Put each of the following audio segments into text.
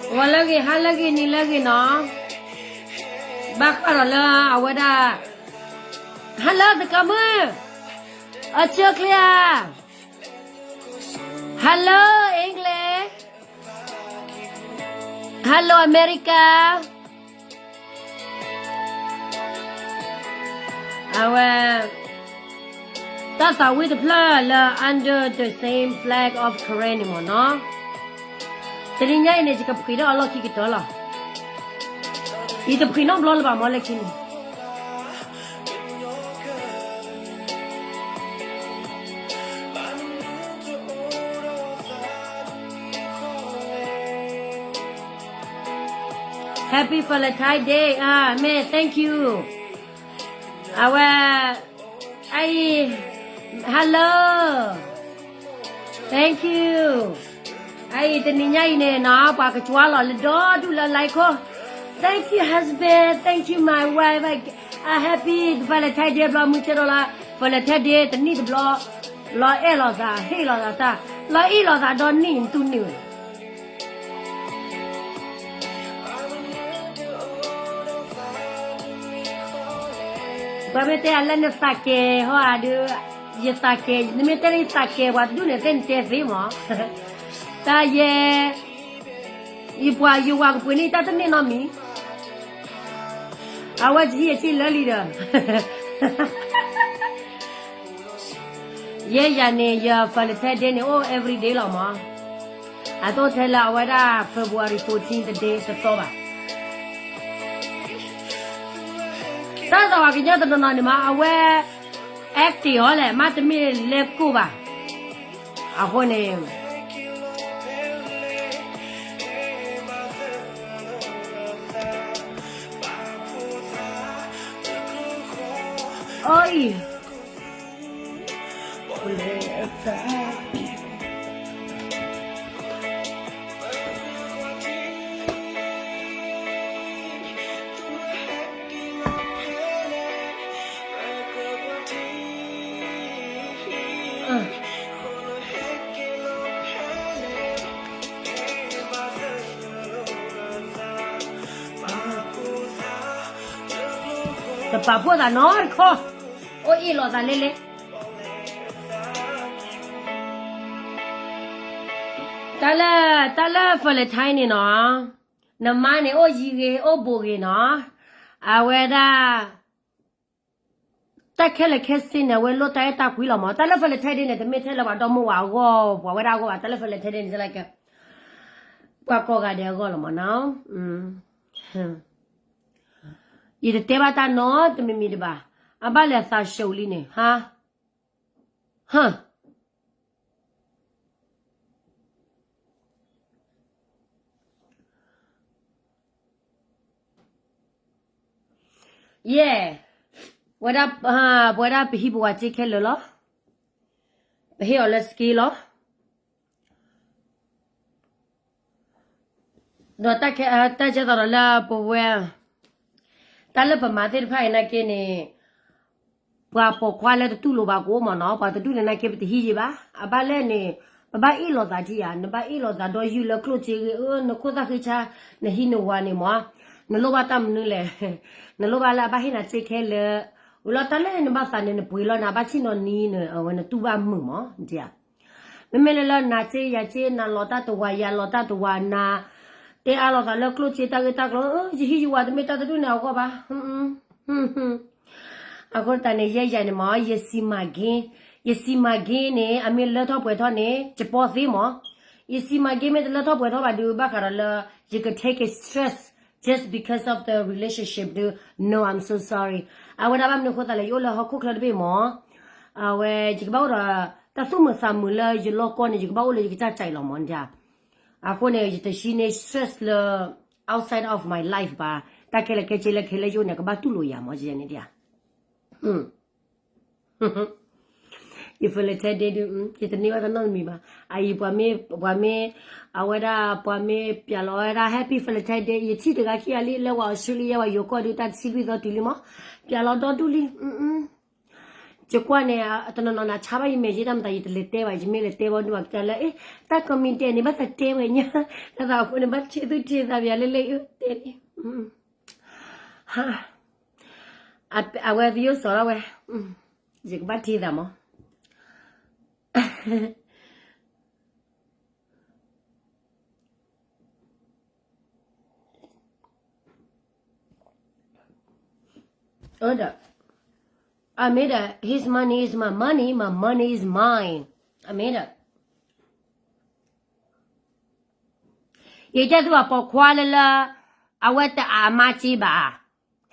ဂီၤလၢအဂ့ၤ ဟါလၢအဂ့ၤ နံၤလၢအဂ့ၤနီၤ, ဘၣ်ဃးဒီးလၢအဝဲဒၣ် Hello သကိးမုၣ်, Australia, Hello England, Hello America, အဝဲ တၢ်သးဝံၣ်တဖျၢၣ်လၢ under the same flag of Karen န့ၣ်မ့ၢ်နီၤ, တနံၤညါအံၤန့ၣ် ယကဖှံးထီၣ်အလီၢ်ခံကတၢၢ်လီၤ, ယတဖှံးနီတဘျီလၢၤဘၣ်မ့ၢ်လၢခံန့ၣ် Happy Valentine Day မ့ၢ် thank you အဝဲ အအံၤ hello, thank you, အအံၤတနံၤညါအံၤန့ၣ်နီၤ ပှၤကကွၢ်လီၤလၢဒီဒူၣ်လၢ like ခိၣ်, thank you husband, thank you my wife, I happy Valentine Day ဘျီ မုၢ်ဆ့ၣ်ဒီးလၢ Valentine Day တနံၣ်တဘျီ လီၤအဲၣ်လိာ်သး ဟ့ၣ်လိာ်သးတၢ် လီၤအ့ၣ်လိာ်သးဒီနံၣ်တူၢ်န့ၢ်ဝဲ ပှၤမ့ၢ်တဲအလၢနသးကဲၤဟီဧါဒုး, ယသးကဲၤ, နမ့ၢ်တဲလၢယသးကဲၤ ပှၤတဒူၣ်န့ၣ်သ့ၣ်နတဲသ့မး, တၢ်ယဲ, ယပှၤယဝၤကပှ့ၤန့ၢ်တၢ်တန့ၢ်နီတမံၤ, အဝဲတဟံၣ်အထံၣ်လၢလံဒီး ယဲယၤန့ၣ် ယ Valentine Day န့ၣ် အိၣ် everyday လီၤမး, အတအိၣ်ထဲလၢအဝဲဒၣ် February fourteen တ day တသီဘၣ်. တၢ်သးဝးကညီတနီၤနီၤန့ၣ်မး အဝဲ active အီၤလဲၣ် မ့တမ့ၢ်လဲၤကိၢ်ဘၣ်. အဃိန့ၣ် အီအံၤ တပာ်ဖှိၣ်သးနီတခီ, အိၣ်အ့ၣ်လိာ်သးလဲလဲ. တၢ်လၢ တၢ်လၢ Valentine န့ၣ်နီၤ, နမါန့ၣ်အိၣ်ယံၤဂ့ၤ အိၣ်ဘူးဂ့ၤနီၤ, အဝဲဒၣ် တၢ်ခဲလၢာ်ခဲဆ့န့ၣ် အဝဲလိၣ်တၢ်အဲၣ်တၢ်ကွံလီၤမး. တၢ်လၢ Valentine Day န့ၣ် တမ့ၢ်ထဲလၢပှၤဒီမိၢ်ဝၤအဂီၢ် ပှၤဝဲဒၣ်အဂီၢ်ဘၣ်. တၢ်လၢ Valentine Day န့ၣ် ပှၤကိးဂၤဒဲးအဂီၢ်လီၤမးနီၤ. ယတတဲဘၣ်တၢ်နီတမံၤမံၤတဘၣ်. အဘၣ်လဲၤအသးဆူၣ်လံန့ၣ် ဟါ, ဟါ ယဲၢ်, ဝဲဒၣ်, ပဝဲဒၣ်ပဟံၣ်ပဝၤစ့ခဲလၢာ်လီၤ. ပဟ့ၣ်အီၤလၢ scale လီၤ. ဒီးတၢ်ကဲသိးဒီးလၢပဝဲ, တၢ်လၢပမၤသ့ၣ်တဖၣ်အံၤနာ်က့န့ၣ်, ပှၤပိာ်ခွါလၢတတူၢ်လိာ်ဘၣ်ကအိၣ်မးနီၤ. ပှၤတဒူၣ်န့ၣ်နာ်က့ ပတဟံးယံၤဘၣ်. အဘၣ်လဲၣ်န့ၣ်, ပဘၣ်အ့ၣ်လိာ်သးထံၣ်ဧါ, နဘၣ်အ့ၣ်လိာ်သးဒီးယုၢ်လၢကျိၣ်စ့ဂ့ၤ, အၢ နခိၣ်သၣ်ဃ့ဆါ, နဟံးနဝၤန့ၣ်မး, နလိၣ်ဘၣ်တၢ်မနုၤလဲၣ်. နလိၣ်ဘၣ်လၢအဘၣ်ဟ့ၣ်နၤစ့ခဲလၢာ်, ဝံၤလီၤတၢ်လၢနဘၣ်သးန့ၣ် နပှ့ၤလီၤနၤဘၣ်ဆ့ၣ်နီၤနံၤန့ၣ် အဝဲနတူၢ်ဘၣ်မုာ်မး, ဒ်ဧါ. မ့မ့ၢ်လၢလၢနၤစ့ယၤစ့ နၤလီၤတၢ်တဝၤ ယၤလီၤတၢ်တဝၤ နတဲအါလိာ်သးလၢကျိၣ်စ့တၢ်ဂ့ၢ်တၢ်ကျိၤ, ယဟံးယဝၤတမ့ၢ်တၢ်တဒူၣ်န့ၣ်အဂီၢ်ဘၣ်. အဃိသတးန့ၣ် ယဲယၤန့ၣ်မး ယစံးမၤက့, ယစံးမၤက့န့ၣ် အမ့ၢ်လၢထီၣ်ပှဲၤထီၣ်န့ၣ် ယပီၢ်သ့မး. ယစံးမၤက့မ့ၢ်တလၢထီၣ်ပှဲၤထီၣ်ဘၣ်ဒုး ဘၣ်ဃးဒီးလၢ ယက take it stress just because of the relationship ဒုး no, I'm so sorry. အဝဲဒၣ်ဘၣ်မနုၤအဃိသတးလဲၣ် ယအိၣ်လၢဟီၣ်ခိၣ်ချၢတဘ့ၣ်မး, အဝဲ ယကဘၣ်အိၣ်ဒီး တၢ်သူၣ်မုာ်သးမုာ်လၢယလီၢ်ကီၢ်န့ၣ် ယကဘၣ်အိၣ်လၢယကစၢ်ကၠဲးလီၤမး ဒ်ဧါ. အဃိန့ၣ် ယတဟံးန့ၢ် stress လၢ outside of my life ဘၣ်. တၢ်ခဲလၢာ်ခဲဆ့လၢခဲလၢာ်ယအိၣ်န့ၣ် ကဘၣ်တူၢ်လိာ်ယၤမး ယဲန့ၣ်ဒ်ဧါ. ယ Valentine Day ဒုး ယတန့ၢ်ဘၣ်တၢ်နီတမံၤဘၣ်. အအံၤပှၤမ့ၢ်, ပှၤမ့ၢ်, အဝဲဒၣ်ပှၤမ့ၢ်ပျးလီၤဝဲဒၣ် Happy Valentine Day ယထံၣ်တဂၤခံဂၤလံ လၢပှၤအီစထြ့လယါ ပှၤယိၤကီၢ်ဒုး တၢ်တဆံလွံၢ်သီတုၤလံမး, ပျးလီၤဒီဒူၣ်လံ. ယကွၢ်န့ၣ် တနီၤနီၤန့ၣ် ဆါဘၣ်ယမဲာ်ယဲတၢ်မတၤ ယတလဲၤတဲဘၣ် ယမ့ၢ်လဲၤတဲဘၣ်ဒုးဘၣ်ကတၢၢ်လၢ တၢ် comment န့ၣ် ဘၣ်သးတဲဝဲညါ တၢ်သးအဃိန့ၣ် ဘၣ်ထံၣ်သူၣ်ထံၣ်သးပယၤလၢလၢတဲန့ၣ် အဝဲသယိၣ်စီၤထီၣ်ဝဲ ယကဘၣ်ထံၣ်သးမး အၢဒီး အမ့ၢ်ဒီး his money is my money, my money is mine. အမ့ၢ်ဒီး ယတဲသုအပိာ်ခွါလၢလၢ အဝဲတအါအမါစ့ဘၣ်,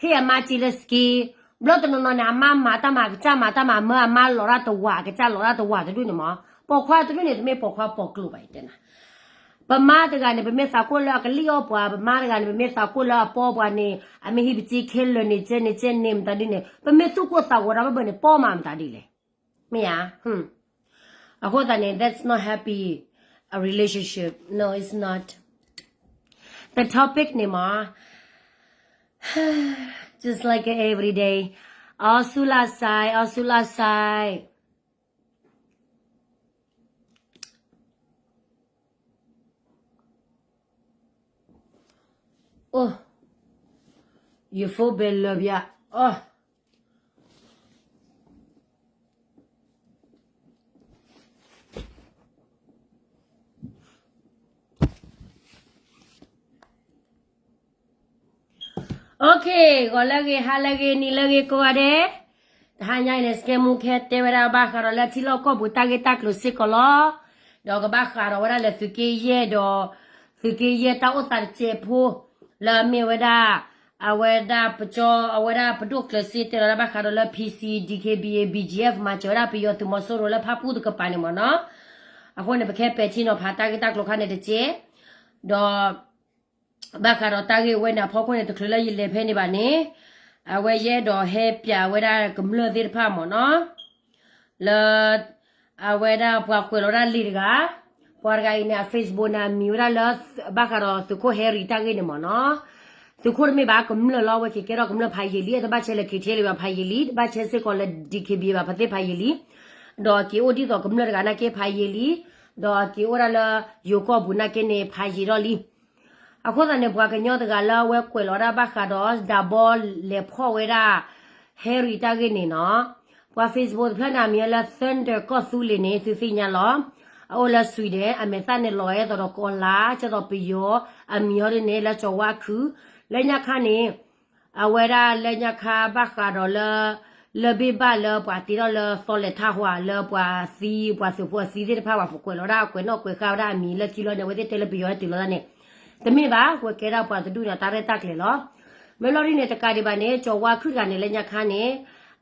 ဟ့ၣ်အမါစ့လၢ scheme, ဘျီတနီၤနီၤန့ၣ် အမါမၤတၢ်မၤကစၢ်မၤတၢ်မၤမၢအမါလီၤတၢ်တဝာ် ကစၢ်လီၤတၢ်တဝာ်တဒူၣ်န့ၣ်မး, ပိာ်ခွါတဒူၣ်န့ၣ် တမ့ၢ်ပိာ်ခွါပိာ်ကျိဘၣ် ယတဲနၤ ပမါတဂၤန့ၣ် ပမ့ၢ်သးကိၢ်လၢအကလံၣ်အီၣ်ပှၤ, ပမါတဂၤန့ၣ် ပမ့ၢ်သးကိၢ်လၢအပီပှၤန့ၣ် အမ့ၢ်ဟံးပစ့ခဲလၢာ်န့ၣ် ကဲန့ၣ်ကဲန့ၣ် မတၤဒ်န့ၣ် ပမ့ၢ်သူၣ်ကိၢ်သးဂီၤဒီးဘၣ်ဘၣ်န့ၣ် ပီမးမတၤဒ်လဲၣ်. မ့ၢ်ဧါ. အဃိသတးန့ၣ် that's not happy a relationship. No, it's not. The topic န့ၣ်မး just like every day, အီစူလၢ်စဲး အီစူလၢ်စဲး အိၣ် ယ phone ဘဲလၢပျၢ် အိၣ် Okay, ဂီၤလၢအဂ့ၤ ဟါလၢအဂ့ၤ နံၤလၢအဂ့ၤ ကိးဂၤဒဲး, တဟါညါအံၤန့ၣ် စကဲမူခဲတဲဝဲဒၣ်ဘၣ်ဃးဒီးလၢထံလီၢ်ကီၢ်ပူၤတၢ်ဂ့ၢ်တၢ်ကျိၤစ့ၢ်ကီးလီၤ. ဒီးကဘၣ်ဃးဒီးဝဲဒၣ်လၢသုးက့ယဲၢ်ဒီး သုးက့ယဲၢ်တၢ်အိၣ်သးတစဲးဖိ လၢအမ့ၢ်ဝဲဒၣ် အဝဲဒၣ်ပကၠီ အဝဲဒၣ်ပဒိၣ်ကျၢၤစ့တဲလီၤဒၣ်ဘၣ်ဃးဒီးလၢ PC, DKBA, BGF မၤစၢၤဝဲဒၣ်ပယီၤသုးမီၤစိရိၤလၢဖၣ်ပူၣ်တကပၤန့ၣ်မ့ၢ်နီၤ. အဃိန့ၣ် ပကဟဲပဲာ်ထံနီၤဖးတၢ်ဂ့ၢ်တၢ်ကျိၤခါန့ၣ်တစဲး, ဒီး ဘၣ်ဃးဒီးတၢ်ဂ့ၢ်ဝဲန့ၣ်အဖီခိၣ်န့ၣ် တချုးလၢယလဲၤဖဲန့ၣ်ဘၣ်န့ၣ်, အဝဲယအဲၣ်ဒိးဟဲပၠးဝဲဒၣ်ကမျၢၢ်သ့ၣ်တဖၣ်မ့ၢ်နီၤ, လၢ အဝဲဒၣ်ပှၤကွဲးလီၤဒၣ်လံာ်တဂၤ, ပှၤတဂၤအံၤန့ၣ် အ Facebook န့ၣ် အမံၤဝဲဒၣ်လၢ ဘၣ်ဃးဒီးသုးခိၣ် Harry တၢ်ဂ့ၢ်န့ၣ်မ့ၢ်နီၤ, သုးခိၣ်တမ့ၢ်ဘၣ်ကမျၢၢ်လီၤ အဝဲက့ၤကဲထီၣ်ကမျၢၢ်ဖးယံာ်လံ အတဘၣ်ဆဲးလၢ KTLA ဘၣ်ဖးယံာ်လံ တဘၣ်ဆဲးစ့ၢ်ကီးလၢ DKBA ဘၣ်ဖသ့ၣ်ဖးယံာ်လံ, ဒီးအက့ၤအိၣ်ဒ်သိးကမျၢၢ်တဂၤနာ်က့ဖးယံာ်လံ, ဒီးအက့ၤအိၣ်ဒၣ်လၢယိၤကီၢ်ပူၤနာ်က့န့ၣ် ဖးယံာ်ထီၣ်လံ. အဃိသတးန့ၣ် ပှၤကညီတဂၤလၢအဝဲကွဲးလီၤဒၣ်ဘၣ်ဃးဒီး ဒၣ်ဘီလဲၤဖီၣ်ဝဲဒၣ် Harry တၢ်ဂ့ၢ်န့ၣ်နီၤ, ပှၤ Facebook တဖျၢၣ်န့ၣ် အမံၤလၢ Thunder ကီၢ်သူလ့ၤန့ၣ် သုသ့ၣ်ညါလီၤ. အအိၣ်လၢ Sweden အမဲာ်သၣ်န့ၣ်လီၤအဲၣ်သိးဒီးကီၤလါ ကဲသိးပယီၤ အမံၤအီၤဒ်န့ၣ် လၢကၠီၤဝါခု, လၢညါခါန့ၣ် အဝဲဒၣ်လၢညါခါဘၣ်ဃးဒီးလၢ လၢဘ့ၣ်ဘၣ်လၢပှၤတ့ထီၣ်လၢသီလဲၤထးဟွၤလၢပှၤသံ ပှၤသုးဖိအသံသ့ၣ်တဖၣ် ပှၤကွဲးလီၤဒၣ်အကွဲးနီၣ်ကွဲးဃါဝဲဒၣ်အမံၤလၢခံလီၤန့ၣ် အဝဲသ့ၣ်တဲလၢပယီၤဟဲတုၤလီၤန့ၣ်, တမ့ၢ်ဘၣ် ဝဲကဲဒၣ်ပှၤတဒူၣ်န့ၣ်တၢ်ရဲၣ်တၢ်ကျဲၤလီၤ. မ့ၢ်လီၤဒ်န့ၣ် တကးဒံးဘၣ်န့ၣ် ကၠီၤဝါခုၣ်တဂၤန့ၣ် လၢညါခါန့ၣ်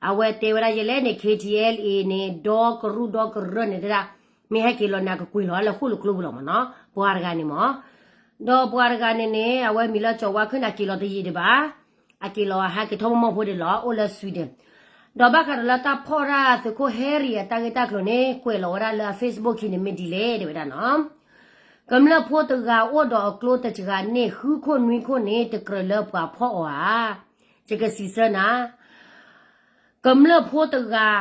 အဝဲတဲဝဲဒၣ်ယဲလဲၣ်န့ၣ် KTLA န့ၣ် ဒီကရူၢ်ဒီကရၢၢ်န့ၣ်တဲဒၣ် မ့ၢ်ဟဲက့ၤလီၤန့ၣ် အကကွံာ်လီၤလၢဃိၣ်လိာ်ကျိပူၤလီၤမ့ၢ်နီၤ, ပှၤတဂၤန့ၣ်မ့ၢ် ဒီးပှၤတဂၤန့ၣ်န့ၣ် အဝဲမံၤလၢကၠီၤဝါခုၣ်န့ၣ် အက့ၤလီၤတယံာ်ဒံးဘၣ်, အက့ၤလီၤအဟးက့ၤထီၣ်မီၢ်မီၢ်ဖိဒံးလီၤ အိၣ်လၢ Sweden, ဒီးဘၣ်ဃးဒီးလၢတၢ်ဖီၣ်ဒၣ်သုးခိၣ် Harry အတၢ်ဂ့ၢ်တၢ်ကျိၤန့ၣ် ကွဲးလီၤဝဲဒၣ်လၢအ Facebook ခံန့ၣ်မ့ၢ်ဒ်လဲၣ် တဲဝဲဒၣ်နီၤ, ကမျၢၢ်ဖိတဂၤအိၣ်ဒီးအကျိတစှၤန့ၣ် ဃုခိၣ်နွံခိၣ်န့ၣ် တကြၢးလၢပှၤဖီၣ်အီၤဧါ, ယကစံးဆၢနၤ ကမျၢၢ်ဖိတဂၤ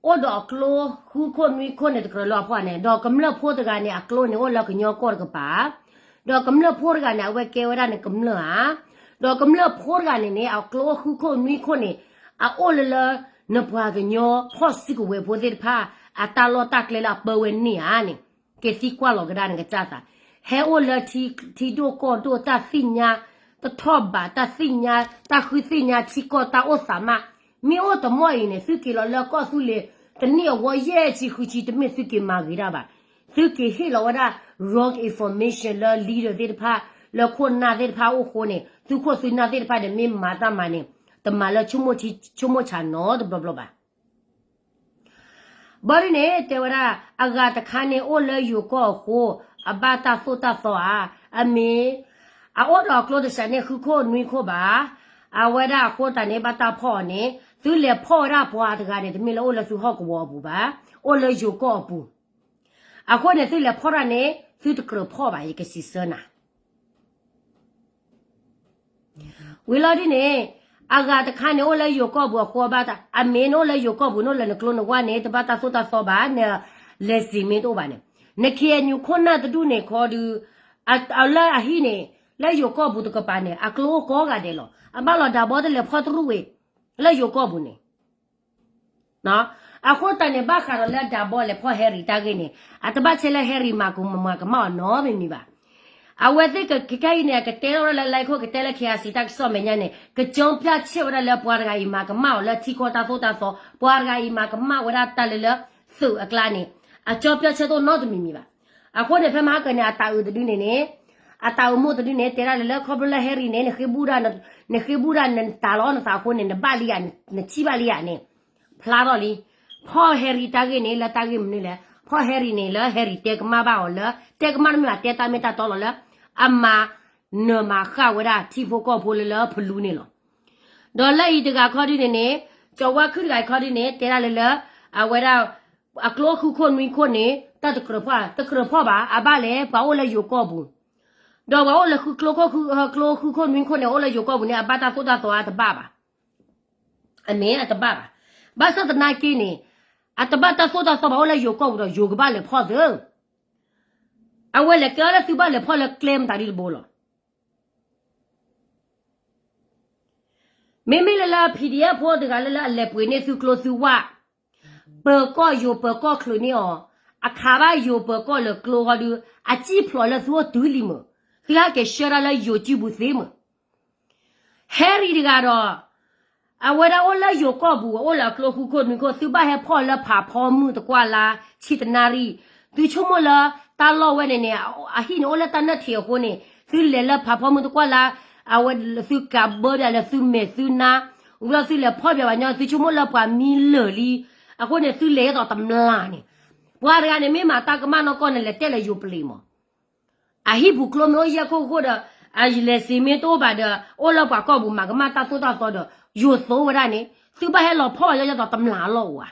အိၣ်ဒီးအကျိ ဃုခိၣ်နွံခိၣ်န့ၣ် တကြၢးလၢအဖီၣ်န့ၣ် ဒီးကမျၢၢ်ဖိတဂၤန့ၣ် အကျိန့ၣ် အိၣ်လၢကညီကီၢ်တကပၤ, ဒီးကမျၢၢ်ဖိတဂၤန့ၣ် အဝဲကဲဝဲဒၣ်န့ၣ်ကမျၢၢ်ဧါ, ဒီးကမျၢၢ်ဖိတဂၤန့ၣ်န့ၣ် အကျိဃုခိၣ်နွံခိၣ်န့ၣ် အအိၣ်လၢလၢ နပှၤကညီဖီၣ်စုကဝဲၤဖိသ့ၣ်တဖၣ် အတၢ်လီၢ်တၢ်ကျဲလၢအပၢဝဲန့ၣ်ဧါန့ၣ် ကသံကွၢ်လီၤကဒါနကစၢ်သး, ဟဲအိၣ်လၢထံဒိၣ်ကီၢ်ဒိၣ်တၢ်သ့ၣ်ညါ တထီၣ်ဘးတၢ်သ့ၣ်ညါ တၢ်ဃုသ့ၣ်ညါထံကီၢ်တၢ်အိၣ်သးမး, မ့ၢ်အိၣ်တမီၢ်အံၤန့ၣ် သုက့ၤလီၤလၢကီၢ်သူလ့ၤ တနံၣ်အဝီယဲၢ်ဆံဃုဆံ တမ့ၢ်သုက့ၤမၤဂ့ၤတၢ်ဘၣ်, သုက့ၤဟ့ၣ်လီၤဝဲဒၣ် wrong information လၢ leader သ့ၣ်တဖၣ် လၢခိၣ်နၢ်သ့ၣ်တဖၣ်အိၣ်ဃိန့ၣ် သုခိၣ်သုနၢ်သ့ၣ်တဖၣ်န့ၣ် မ့ၢ်မၤတၢ်မၤန့ၣ် တမၤလၢ ဆိကမိၣ်ဆၢနီတဘျီဘျီဘၣ်. ဘၣ်ဒ်န့ၣ် တဲဝဲဒၣ် အဂၤတခါန့ၣ်အိၣ်လၢယိၤကီၢ်အဃိ အဘၣ်တၢ်သိၣ်တၢ်သီဧါ, အမ့ၢ် အအိၣ်ဒီးအကျိတစှၤန့ၣ်ဃုခိၣ်နွံခိၣ်ဘၣ်, အဝဲဒၣ်အဃိသတးန့ၣ် ဘၣ်တၢ်ဖီၣ်အီၤန့ၣ် သုလဲၤဖီၣ်ဝဲဒၣ်ပှၤတဂၤန့ၣ် တမ့ၢ်လၢအိၣ်လၢသုဟီၣ်ကဝီၤအပူၤဘၣ်, အိၣ်လၢယိၤကီၢ်အပူၤ အဃိန့ၣ် သုလဲၤဖီၣ်တၢ်န့ၣ် သုတကြၢးဖီၣ်ဘၣ် ယကစံးဆၢနၤ ဝံၤလီၤဒ်န့ၣ်, အဂၤတခါန့ၣ် အိၣ်လၢယိၤကီၢ်ပူၤအဃိဘၣ်, အမ့ၢ်နအိၣ်လၢယိၤကီၢ်ပူၤ နအိၣ်လၢနကျိနဝၢ်န့ၣ် တဘၣ်တၢ်သိၣ်တၢ်သီဘၣ်, နလဲၤစ့မ့ၢ်တအိၣ်ဘၣ်န့ၣ်, နခ့အညူခိၣ်နၢ်တဒူၣ်န့ၣ်ခီဒုး, အလၢအဟံၣ်န့ၣ်, လၢယိၤကီၢ်ပူၤတကပၤန့ၣ် အကျိအိၣ်ကိးဂၤဒဲးလီၤ. အဘၣ်လီၤဒၤဘီတလဲၤဖီၣ်တရူၣ်ဝဲ, လၢယိၤကီၢ်ပူၤန့ၣ် အဃိသတးန့ၣ် ဘၣ်ဃးဒီးလၢဒၤဘီလဲၤဖီၣ် Harry တၢ်ဂ့ၢ်န့ၣ် အတဘၣ်ဆဲးလၢ Harry မၤကမၣ်အီၤနီတမံၤမံၤဘၣ်. အဝဲသ့ၣ်ကခဲအံၤန့ၣ် အကတဲထီၣ်ဝဲဒၣ်လၢ live ခိၣ် ကတဲလၢ KIC တၢ်ကစီၣ်မဲာ်ညါန့ၣ် ကကၠီပျၢ်ဆဲးဝဲဒၣ်လၢပှၤတဂၤအံၤမၤကမၣ်အီၤလၢထံကီၢ်တၢ်သိၣ်တၢ်သီ, ပှၤတဂၤအံၤမၤကမၣ်ဝဲဒၣ်တၢ်လၢလၢသုးအကျါန့ၣ် အကၠီပျၢ်ဆဲးတအိၣ်နီတမံၤမံၤဘၣ်. အဃိန့ၣ် ဖဲမဟါကန့ၣ် အတၢ်အုးတဒုန့ၣ်န့ၣ်, အတၢ်အုးမိၢ်တဒုန့ၣ် တဲဒၣ်လၢလၢခီဖျိလၢ Harry န့ၣ် နဃ့ဘူၣ်ဒၣ်, နဃ့ဘူၣ်ဒၣ်နတၢ်လီၤနသးအဃိန့ၣ် နဘၣ်လံဧါ, နထံၣ်ဘၣ်လံဧါန့ၣ် ဖျါထီၣ်လံ. ဖီၣ် Harry တၢ်ဂ့ၢ်န့ၣ် လၢတၢ်ဂ့ၢ်မနုၤလဲၣ်, ဖီၣ် Harry န့ၣ်လၢ Harry တဲကမၣ်ဘၣ်အီၤလၢ, တဲကမၣ်တမ့ၢ်ဘၣ် တဲတၢ်မ့ၢ်တၢ်တီလီၤလၢ အမၤနၢၤမၤဃၣ်ဝဲဒၣ်ထံဖိကီၢ်ဖိလၢလၢဖလူန့ၣ်လီၤ. ဒီးလၢအံၤတဂၤခီဒုန့ၣ်န့ၣ်, ကၠီၤဝါခုၣ်တဂၤခီဒုန့ၣ် တဲဒၣ်လၢလၢ အဝဲဒၣ် အကျိဃုခိၣ်နွံခိၣ်န့ၣ် တၢ်တကြၢးဖီၣ်, တကြၢးဖီၣ်ဘၣ်, အဘၣ်လဲၤပှၤအိၣ်လၢယိၤကီၢ်ပူၤ, ဒီးပှၤအိၣ်လၢကျိဃုခိၣ်နွံခိၣ်န့ၣ် အိၣ်လၢယိၤကီၢ်ပူၤန့ၣ် အဘၣ်တၢ်သိၣ်တၢ်သီအတဘၣ်ဘၣ်. အမ့ၢ်အတဘၣ်ဘၣ်. ဘၣ်ဆၣ်သနာ်က့န့ၣ် အတဘၣ်တၢ်သိၣ်တၢ်သီဘၣ် အိၣ်လၢယိၤကီၢ်ပူၤဒီး ယိၤကဘၣ်လဲၤဖီၣ်သု, အဝဲလဲၤကဲအီၤလၢသုဘၣ်လဲၤဖီၣ်လၢကျဲမတၤဒ်တဘိလီၤ. မ့မ့ၢ်လၢလၢ PDF ဖိတဂၤလၢလၢအလဲၤပှ့ၤန့ၢ်သုကျိသုဝၣ်, ပၢၤကီၢ်ယိၤပၢၤကီၢ်ချုးန့ၢ်အီၤ, အခးဘၣ်ယိၤပၢၤကီၢ်လၢကျိဃီဒု, အစံၣ်ဖျိးလၢသုအိၣ်တုၤလံမၢ်, သုဟဲက့ၤဆှၢဒၣ်လၢယိၤစုပူၤသ့မၢ်. Harry တဂၤဒီး အဝဲဒၣ်အိၣ်လၢယိၤကီၢ်ပူၤ အိၣ်လၢအကျိဃုခိၣ်နွံခိၣ် သုဘၣ်ဟဲဖီၣ်လၢဖးဖီမုၢ်တကွၢ်လါ ဆံတနၣ်ရံၣ်, သုဆိကမိၣ်လၢတၢ်လီၢ်ဝဲန့ၣ်န့ၣ် အဟံၣ်န့ၣ်အိၣ်လၢတၢ်နၢၣ်ထံးအဃိန့ၣ် သုလဲၤလၢဖးဖီမုၢ်တကွၢ်လါ, အဝဲသုကးဘၢဘၣ်လၢသုမဲာ်သုနါ, ဝံၤဒီးသုလဲၤဖီၣ်ဘၣ်ဘၣ်ညီ သုဆိကမိၣ်လၢပှၤမံလၢာ်လံ, အဃိန့ၣ် သုလဲၤဒ်သိးတမျာ်န့ၣ်, ပှၤတဂၤန့ၣ် မ့ၢ်မၤတၢ်ကမၣ်နီၢ်ကီၢ်န့ၣ် လဲၤတဲလၢယိၤပလံးမၢ် အဟံၣ်ပူၤကျိမ့ၢ်အိၣ်ယဲၢ်ခိၣ်ဃိဒီး အလဲၤစ့မ့ၢ်တအိၣ်ဘၣ်ဒီး အိၣ်လၢပှၤကီၢ်ပူၤမၤကမၣ်တၢ်သိၣ်တၢ်သီဒီး ယိၤသိဝဲဒၣ်န့ၣ် သုဘၣ်ဟဲလီၤဖီၣ်ယဲၢ်သိးတမျာ်အလီၢ်အိၣ်ဧါ.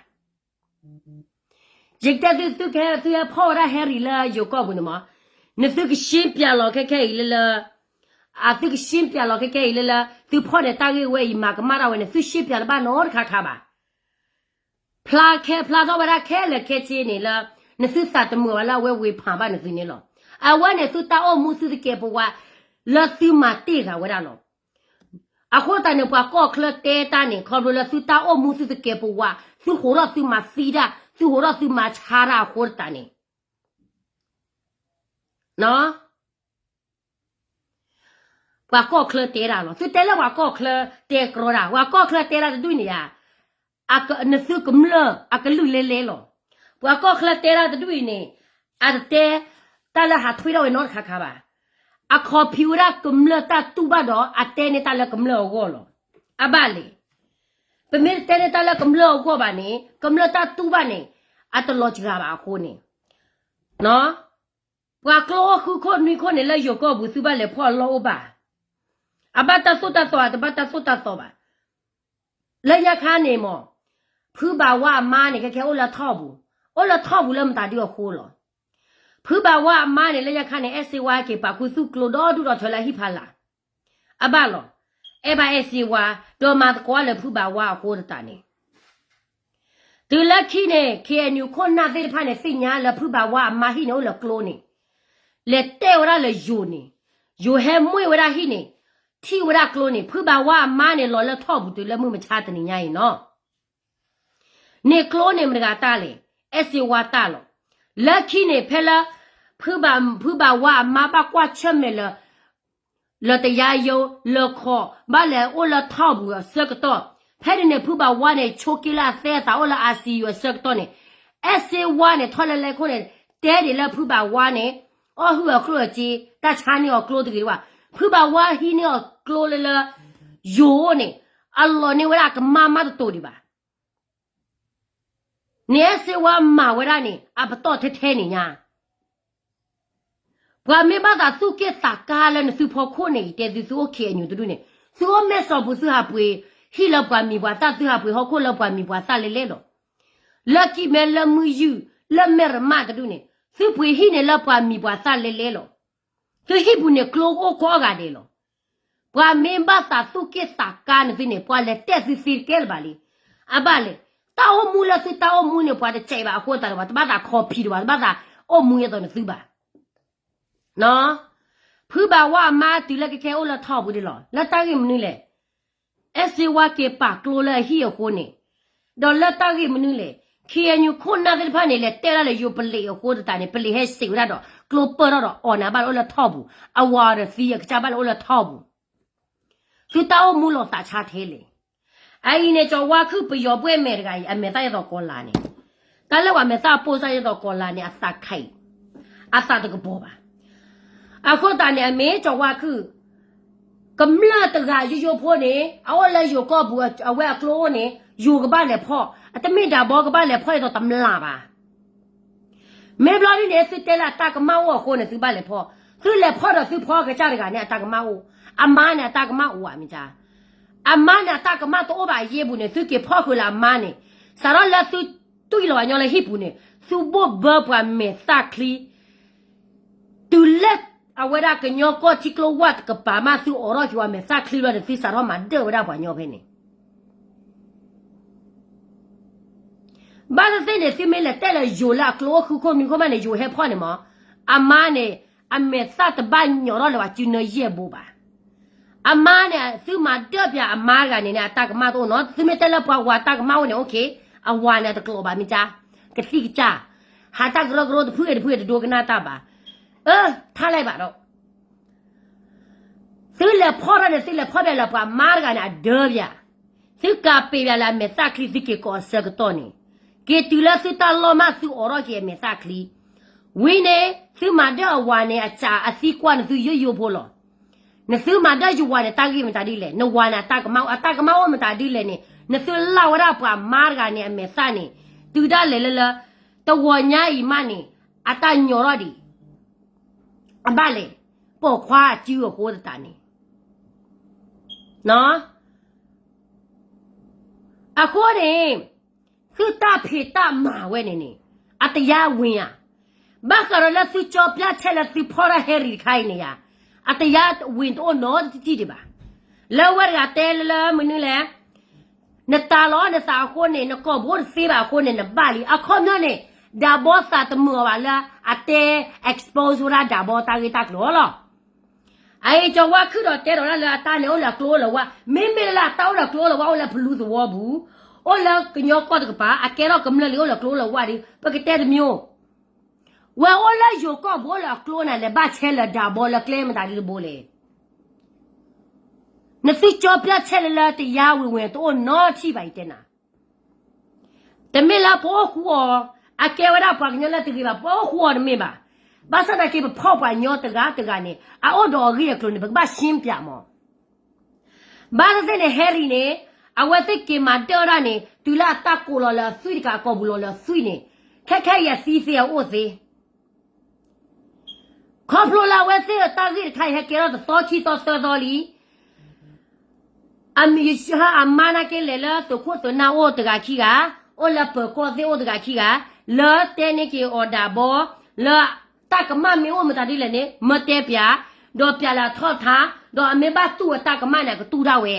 ယကတဲသု သုကဟဲ သုဟဲဖီၣ်ဝဲဒၣ် Harry လၢယိၤကီၢ်ပူၤန့ၣ်မၢ်, နသုကရှင်းပြလီၤခဲခဲအံၤလၢလၢ, အသုကရှင်းပြလီၤခဲခဲအံၤလၢလၢ သုဖီၣ်န့ၢ်တၢ်ဂ့ၢ်ဝဲအံၤ မၤကမၣ်တၢ်ဝဲန့ၣ် သုရှင်းပြတဘၣ်နီတခါခါဘၣ်. ဖျါခဲဖျါထီၣ်ဝဲဒၣ်ခဲလၢာ်ခဲဆ့န့ၣ်လၢ နသုသးတမုာ်ဘၣ်လၢအဝဲဝ့ၤဖးဘၣ်နသုန့ၣ်လီၤ. အဝဲန့ၣ် သုတၢ်အိၣ်မူသုတကဲပဝး လၢသုမၤတ့ၢ်ဂၤဝဲဒၣ်လီၤ. အဃိသတးန့ၣ် ပှၤကီၢ်ချၢတဲတၢ်န့ၣ် ခီဖျိလၢသုတၢ်အိၣ်မူသုတကဲပဝး သုဟးထီၣ်သုမၤသံတၢ် သုဟးထီၣ်သုမၤဆါတၢ်အဃိသတးန့ၣ် ပှၤကီၢ်ချၢတဲတၢ်လီၤ. သုတဲလၢပှၤကီၢ်ချၢတဲကြီတၢ်, ပှၤကီၢ်ချၢတဲတၢ်တဒူၣ်န့ၣ်ဧါ, နသုကမျၢၢ်အကလုၢ်လဲလဲလီၤ. ပှၤကီၢ်ချၢတဲတၢ်တဒူၣ်အံၤန့ၣ် အတတဲတၢ်လၢဟးထွံထီၣ်ဝဲနီတခါခါဘၣ်. အခီၣ်ဖံးဝဲဒၣ်ကမျၢၢ်တၢ်တူၢ်ဘၣ်ဒီး အတဲန့ၢ်တၢ်လၢကမျၢၢ်အဂီၢ်လီၤ. အဘၣ်လဲၣ်. ပမ့ၢ်တတဲန့ၢ်တၢ်လၢကမျၢၢ်အဂီၢ်ဘၣ်န့ၣ် ကမျၢၢ်တၢ်တူၢ်ဘၣ်န့ၣ် အတလီၤစှၤဘၣ်အဃိန့ၣ် ပှၤကျိဃုခိၣ်နွံခိၣ်န့ၣ် လၢယိၤကီၢ်ပူၤ သုဘၣ်လဲၤဖီၣ်အလီၢ်အိၣ်ဘၣ်. အဘၣ်တၢ်သိၣ်တၢ်သီ အတဘၣ်တၢ်သိၣ်တၢ်သီဘၣ်. လၢညါခါန့ၣ်မၢ်, ဖုဘၣ်ဝါအမါန့ၣ် ခဲခဲအိၣ်လၢထီၣ်ပူၤ, အိၣ်လၢထီၣ်ပူၤလၢမတၤဒုအဃိလီၤ. ဖုဘၣ်ဝါအမါန့ၣ် လၢညါခါန့ၣ် အဲၣ်စ့ဝါက့ၤပာ်ခူသူၣ်ကျိဒီဒူၣ်ဒီထၢလၢအဟံၣ်ဖီလာ် အဘၣ်လီၤ. အဲၣ်ဘၣ်အဲၣ်စ့ဝါ, ဒီးမၤသကိးလၢဖုဘၣ်ဝါအဃိသတးန့ၣ် တုၤလၢခံန့ၣ် KNU ခိၣ်နၢ်သ့ၣ်တဖၣ်န့ၣ် သ့ၣ်ညါလၢဖုဘၣ်ဝါအမါဟံၣ်န့ၣ်အိၣ်လၢကျိန့ၣ်, လဲၤတဲဝဲဒၣ်လၢယိၤန့ၣ်, ယိၤဟဲမှံဝဲဒၣ်ဟံၣ်န့ၣ်, ထံၣ်ဝဲဒၣ်ကျိန့ၣ် ဖုဘၣ်ဝါအမါန့ၣ် လီၤလၢထီၣ်ပူၤတုၤလၢမုၢ်မဆါတနံၤညါအံၤနီၤ န့ၣ်ကျိန့ၣ်မတၤတဂၤတၢ်လဲၣ်, အဲၣ်စ့ဝါတၢ်လီၤ. လၢခံန့ၣ် ဖဲလၢ ဖုဘၣ်ဝါအမါဘၣ်ကွၢ်ဆၢၣ်မဲာ်လၢ လၢတယါယိ လၢခီၣ် ဘၣ်လဲၤအိၣ်လၢထီၣ်ပူၤအဆၢကတီၢ်, ဖဲန့ၣ်န့ၣ် ဖုဘၣ်ဝါန့ၣ် ဆိးက့လၢအသဲအသးအိၣ်လၢ ICU အဆၢကတီၢ်န့ၣ်, အဲၣ်စ့ဝါန့ၣ် ထီၣ်လၢလဲခိၣ်န့ၣ် တဲဒ်လၢဖုဘၣ်ဝါန့ၣ် အီၣ်ဟုၣ်အီၤကျိၣ်အစ့ တၢ်ဆါန့ၢ်အီၤကျိတဂ့ၤတဝၣ်, ဖုဘၣ်ဝါဟံးန့ၢ်အီၤကျိလၢလၢ ယိၤန့ၣ် အလီၤန့ၢ်ဝဲဒၣ်အကမၣ်မးတတိၤဒံးဘၣ် န့ၣ်အဲၣ်စ့ဝါမၤဝဲဒၣ်န့ၣ် အပတီၢ်ထဲထဲန့ၣ်ညါ, ပှၤမ့ၢ်ဘၣ်သးသူၣ်က့ၣ်သးကါလၢနသုဖီခိၣ်န့ၣ် ယတဲသု သုအိၣ် KNU တဒူၣ်န့ၣ်, သုအိၣ်မဲၢ်စီၤပူၤ သုဟးပှ့ၤဟံၣ်လၢပှၤမံၤပှၤသၣ် သုဟးပှ့ၤဟီၣ်ခိၣ်လၢပှၤမံၤပှၤသၣ်လဲလဲလီၤ. လၢကံၢ်မဲလၢမုၢ်ယုၢ် လၢမဲၢ်ရမၣ်တဒူၣ်န့ၣ် သုပှ့ၤဟံၣ်န့ၣ်လၢပှၤမံၤပှၤသၣ်လဲလဲလီၤ. သုဟံၣ်ပူၤန့ၣ်ကျိအိၣ်ကိးဂၤဒဲးလီၤ. ပှၤမ့ၢ်ဘၣ်သးသူၣ်က့ၣ်သးကါန့ၣ်သုန့ၣ် ပှၤလဲၤတဲသုသ့တကဲလၢၤဘၣ်လံ. အဘၣ်လဲၣ်, တၢ်အိၣ်မူလၢသုတၢ်အိၣ်မူန့ၣ် ပှၤတစဲးဘၣ်အဃိသတးဒီး ပှၤတဘၣ်သးခီဖံးဒီး ပှၤတဘၣ်သးအိၣ်မူအသိးန့ၣ်သုဘၣ်. ဖုဘၣ်ဝါအမါတုၤလၢကခဲအိၣ်လၢထီၣ်ပူၤဒ်လီၤ လၢတၢ်ဂ့ၢ်မနုၤလဲၣ်. အဲၣ်စ့ဝါက့ၤပာ်ကျိလၢအဟံၣ်အဃိန့ၣ်, ဒီးလၢတၢ်ဂ့ၢ်မနုၤလဲၣ်, ခ့ၣ်အဲၣ်ယူၣ်ခိၣ်နၢ်သ့ၣ်တဖၣ်န့ၣ် လဲၤတဲဒၣ်လၢယိၤပလံးအဃိသတးန့ၣ် ပလံးဟဲစံးဝဲဒၣ်ဒီး ကျိပၢၢ်ထီၣ်ဒီးအီၣ်န့ၣ် အဘၣ်လၢအိၣ်လၢထီၣ်ပူၤ, အဝၤဒီးသံအကစၢ်ဘၣ်လၢအိၣ်လၢထီၣ်ပူၤ. သုတၢ်အိၣ်မူလီၤသးဆါထဲလဲၣ်. အအံၤန့ၣ် ကၠီၤဝါခုၣ်ပယီၤဘှဲၣ်မဲာ်တဂၤအံၤ အမဲာ်သၣ်ယဲၢ်သိးကီၤလၤန့ၣ်, တၢ်လၢပှၤမဲာ်သၣ်ပိၢ်စၢ်ယဲၢ်သိးကီၤလၤန့ၣ် အသးခါအံၤ, အသးတကပီၤဘၣ်. အဃိသတးန့ၣ် အမ့ၢ်ကၠီၤဝါခုၣ် ကမျၢၢ်တဂၤယိယိဖိန့ၣ် အအိၣ်လၢယိၤကီၢ်ပူၤ အဝဲအကျိအိၣ်န့ၣ် ယိၤကဘၣ်လဲၤဖီၣ်, အတမ့ၢ်ဒၣ်ဘီကဘၣ်လဲၤဖီၣ်အသိးတမျၢ်ဘၣ်. မ့ၢ်ဘျီဒ်န့ၣ် သုတဲလၢအတၢ်ကမၣ်အိၣ်အဃိန့ၣ် သုဘၣ်လဲၤဖီၣ်, သုလဲၤဖီၣ်ဒီးသုဖီကစၢ်တဂၤန့ၣ် အတၢ်ကမၣ်အိၣ်, အမါန့ၣ် အတၢ်ကမၣ်အိၣ်ဧါမ့ၢ်ကါ, အမါန့ၣ် အတၢ်ကမၣ်တအိၣ်ဘၣ်အယ့ၢ်ပူၤန့ၣ် သုက့ၤဖီၣ်ဃုာ်လၢအမါန့ၣ်, စးထီၣ်လၢသုတွံၢ်လီၤအညီလၢဟံၣ်ပူၤန့ၣ် သုဘိၣ်ဘၢပှၤမဲာ်သၣ်ချံ တုၤလၢအဝဲဒၣ်ကညီကီၢ်ထံကျိဝၢ်တကပၤမး သုအိးထီၣ်က့ၤဝဲမဲာ်သၣ်ချံလီၤန့ၣ် သုစးထီၣ်မၤဒၢၣ်ဝဲဒၣ်ပှၤညီဖဲန့ၣ်. ဘၣ်သ့ၣ်သ့ၣ်န့ၣ် သုမ့ၢ်လဲၤတဲလၢယိၤလၢအကျိအိၣ်ဃုခိၣ်နွံခိၣ်မးန့ၣ် ယိၤဟဲဖီၣ်န့ၣ်မး, အမါန့ၣ် အမဲာ်သၣ်တဘၣ်ညီထီၣ်လၢၤဘၣ်စုနၢယဲၢ်ဘိဘၣ်. အမါန့ၣ် သုမၤဒၢၣ်ပၠးအမါတဂၤန့ၣ်န့ၣ် အတၢ်ကမၣ်တအိၣ်နီၤ, သုမ့ၢ်တဲလၢပှၤဝၤတၢ်ကမၣ်အိၣ်န့ၣ် okay, အဝၤန့ၣ် အတကျိးဘၣ်မ့ၢ်ကါ, ကသံၣ်ကစၢ်, ဟးတၢ်ကရၢကရိတဖုဂ့ၤတဖုဂ့ၤတဒိကနၣ်တၢ်ဘၣ်. အၢ, ထါလဲၣ်ဘၣ်ဒီး သုလဲၤဖီၣ်ထီၣ်န့ၣ် သုလဲၤဖီၣ်ပၠးလၢပှၤမါတဂၤန့ၣ် အဒၢပၠး, သုကးပ့ၤပၠးလၢအမဲာ်သၣ်ချံ သုက့ၤကိးအဆၢကတီၢ်န့ၣ်, က့ၤတုၤလၢသုတၢ်လီၢ်မး သုအိးထီၣ်က့ၤအမဲာ်သၣ်ချံ, ဝံၤန့ၣ် သုမၤဒၢၣ်အဝၤန့ၣ် အစးအသံကွၢ်န့ၣ် သုယိယိဖိလီၤ. နသုမၤဒၢၣ်ယဝၤန့ၣ် တၢ်ဂ့ၢ်မတၤဒ်လဲၣ်, နဝၤန့ၣ် အတၢ်ကမၣ်အိၣ်မတၤဒ်လဲၣ်န့ၣ် နသုလၢ်ဝဲဒၣ်ပှၤမါတဂၤန့ၣ် အမဲာ်သၣ်န့ၣ်, တုၤဒၣ်လဲာ်လၢလၢ တဝီၤညါအံၤမးန့ၣ် အတၢ်ညီထီၣ်ဒံး အဘၣ်လဲၣ်, ပိာ်ခွါအစုအဃိသတးန့ၣ်, အဃိန့ၣ် သုတၢ်ဖံးတၢ်မၤဝဲန့ၣ်န့ၣ် အတရားဝင်ဧါ, ဘၣ်ဃးဒီးလၢသုကၠီပၠၣ်ဆဲးလၢသုဖီၣ်ထီၣ်ဟဲရံၤတခါအံၤန့ၣ်ယါ, အတရားဝင်တအိၣ်နီတထံၣ်ဒံးဘၣ်. လၢဝဲတဂၤတဲလၢလၢမနုၤလဲၣ်, နတၤလီၤနသးအဃိန့ၣ် နကိာ်ဘိတသ့ဘၣ်အဃိန့ၣ် နဘၣ်လံ. အခီပညီန့ၣ် ဒၣ်ဘီသးတမုာ်အီၤဘၣ်လၢ အတဲ expose ဝဲဒၣ်ဒၣ်ဘီတၢ်ဂ့ၢ်တၢ်ကျိၤလီၤ. အအံၤကၠီၤဝါခုၣ်ဒီးတဲဒီးဒၣ်လၢအတၢ်န့ၣ်အိၣ်လၢအကျိအိၣ်လၢအဝါ, မ့မ့ၢ်လၢအတၢ်အိၣ်လၢအကျိအိၣ်လၢအဝါအိၣ်လၢဖလူသဝီပူၤ, အိၣ်လၢကညီကီၢ်တကပၤ အကဲထီၣ်ကမျၢၢ်လံ အိၣ်လၢအကျိအိၣ်လၢအဝါဒီး ပကတဲတမံၤ, ဝဲအိၣ်လၢယိၤကီၢ်ပူၤအိၣ်လၢအကျိန့ၣ် လဲၤဘၣ်ဆဲးလၢဒၣ်ဘီလၢကျဲမတၤဒ်တဘိလဲၣ်. နသုကၠီပၠၣ်ဆဲးလၢလၢတရားဝင်ဝင်တအိၣ်နီတထံၣ်ဘၣ် ယတဲနၤ တမ့ၢ်လၢပအိၣ်ဃူအီၤ, အကဲဝဲဒၣ်ပှၤကညီလၢတဂ့ၤဘၣ် ပအိၣ်ဃူအီၤတမ့ၢ်ဘၣ်. ဘၣ်ဆၣ်သနာ်က့ ပဖီၣ်ပှၤညီတဂၤတဂၤန့ၣ် အအိၣ်ဒီးအဂ့ၢ်အကျိၤန့ၣ် ပကဘၣ်ရှင်းပြမး. ဘၣ်သ့ၣ်သ့ၣ်န့ၣ် Harry န့ၣ် အဝဲသ့ၣ်က့ၤမၤဒၢၣ်ဒၣ်န့ၣ် တုၤလၢအတၢ်ကိးလီၤလၢအသွံၣ်တကး အကိာ်ပူၤလီၤလၢအသွံၣ်န့ၣ် ခဲခဲအံၤအသံသ့အအိၣ်သ့ ခီဖျိလၢအဝဲသ့ၣ်အတၢ်ဂ့ၢ်တခါအံၤ ဟဲကဲထီၣ်တသီခံသီသၢသီလံ. အမံၤယဟၢအမါနာ်က့လဲၤလၢသုးခိၣ်သုးနၢ်အိၣ်တဂၤခံဂၤ, အိၣ်လၢပၢၤကီၢ်သ့ၣ်အိၣ်တဂၤခံဂၤ, လၢတဲန့ၢ်က့ၤအီၤဒၣ်ဘီ, လၢတၢ်ကမၣ်မ့ၢ်အိၣ်မတၤဒ်လဲၣ်န့ၣ် မၢတဲပၠး, ဒီးပၠးလၢအထီၣ်ထါ, ဒီးအမ့ၢ်ဘၣ်တူၢ်အတၢ်ကမၣ်န့ၣ် အကတူၢ်ဒၣ်ဝဲ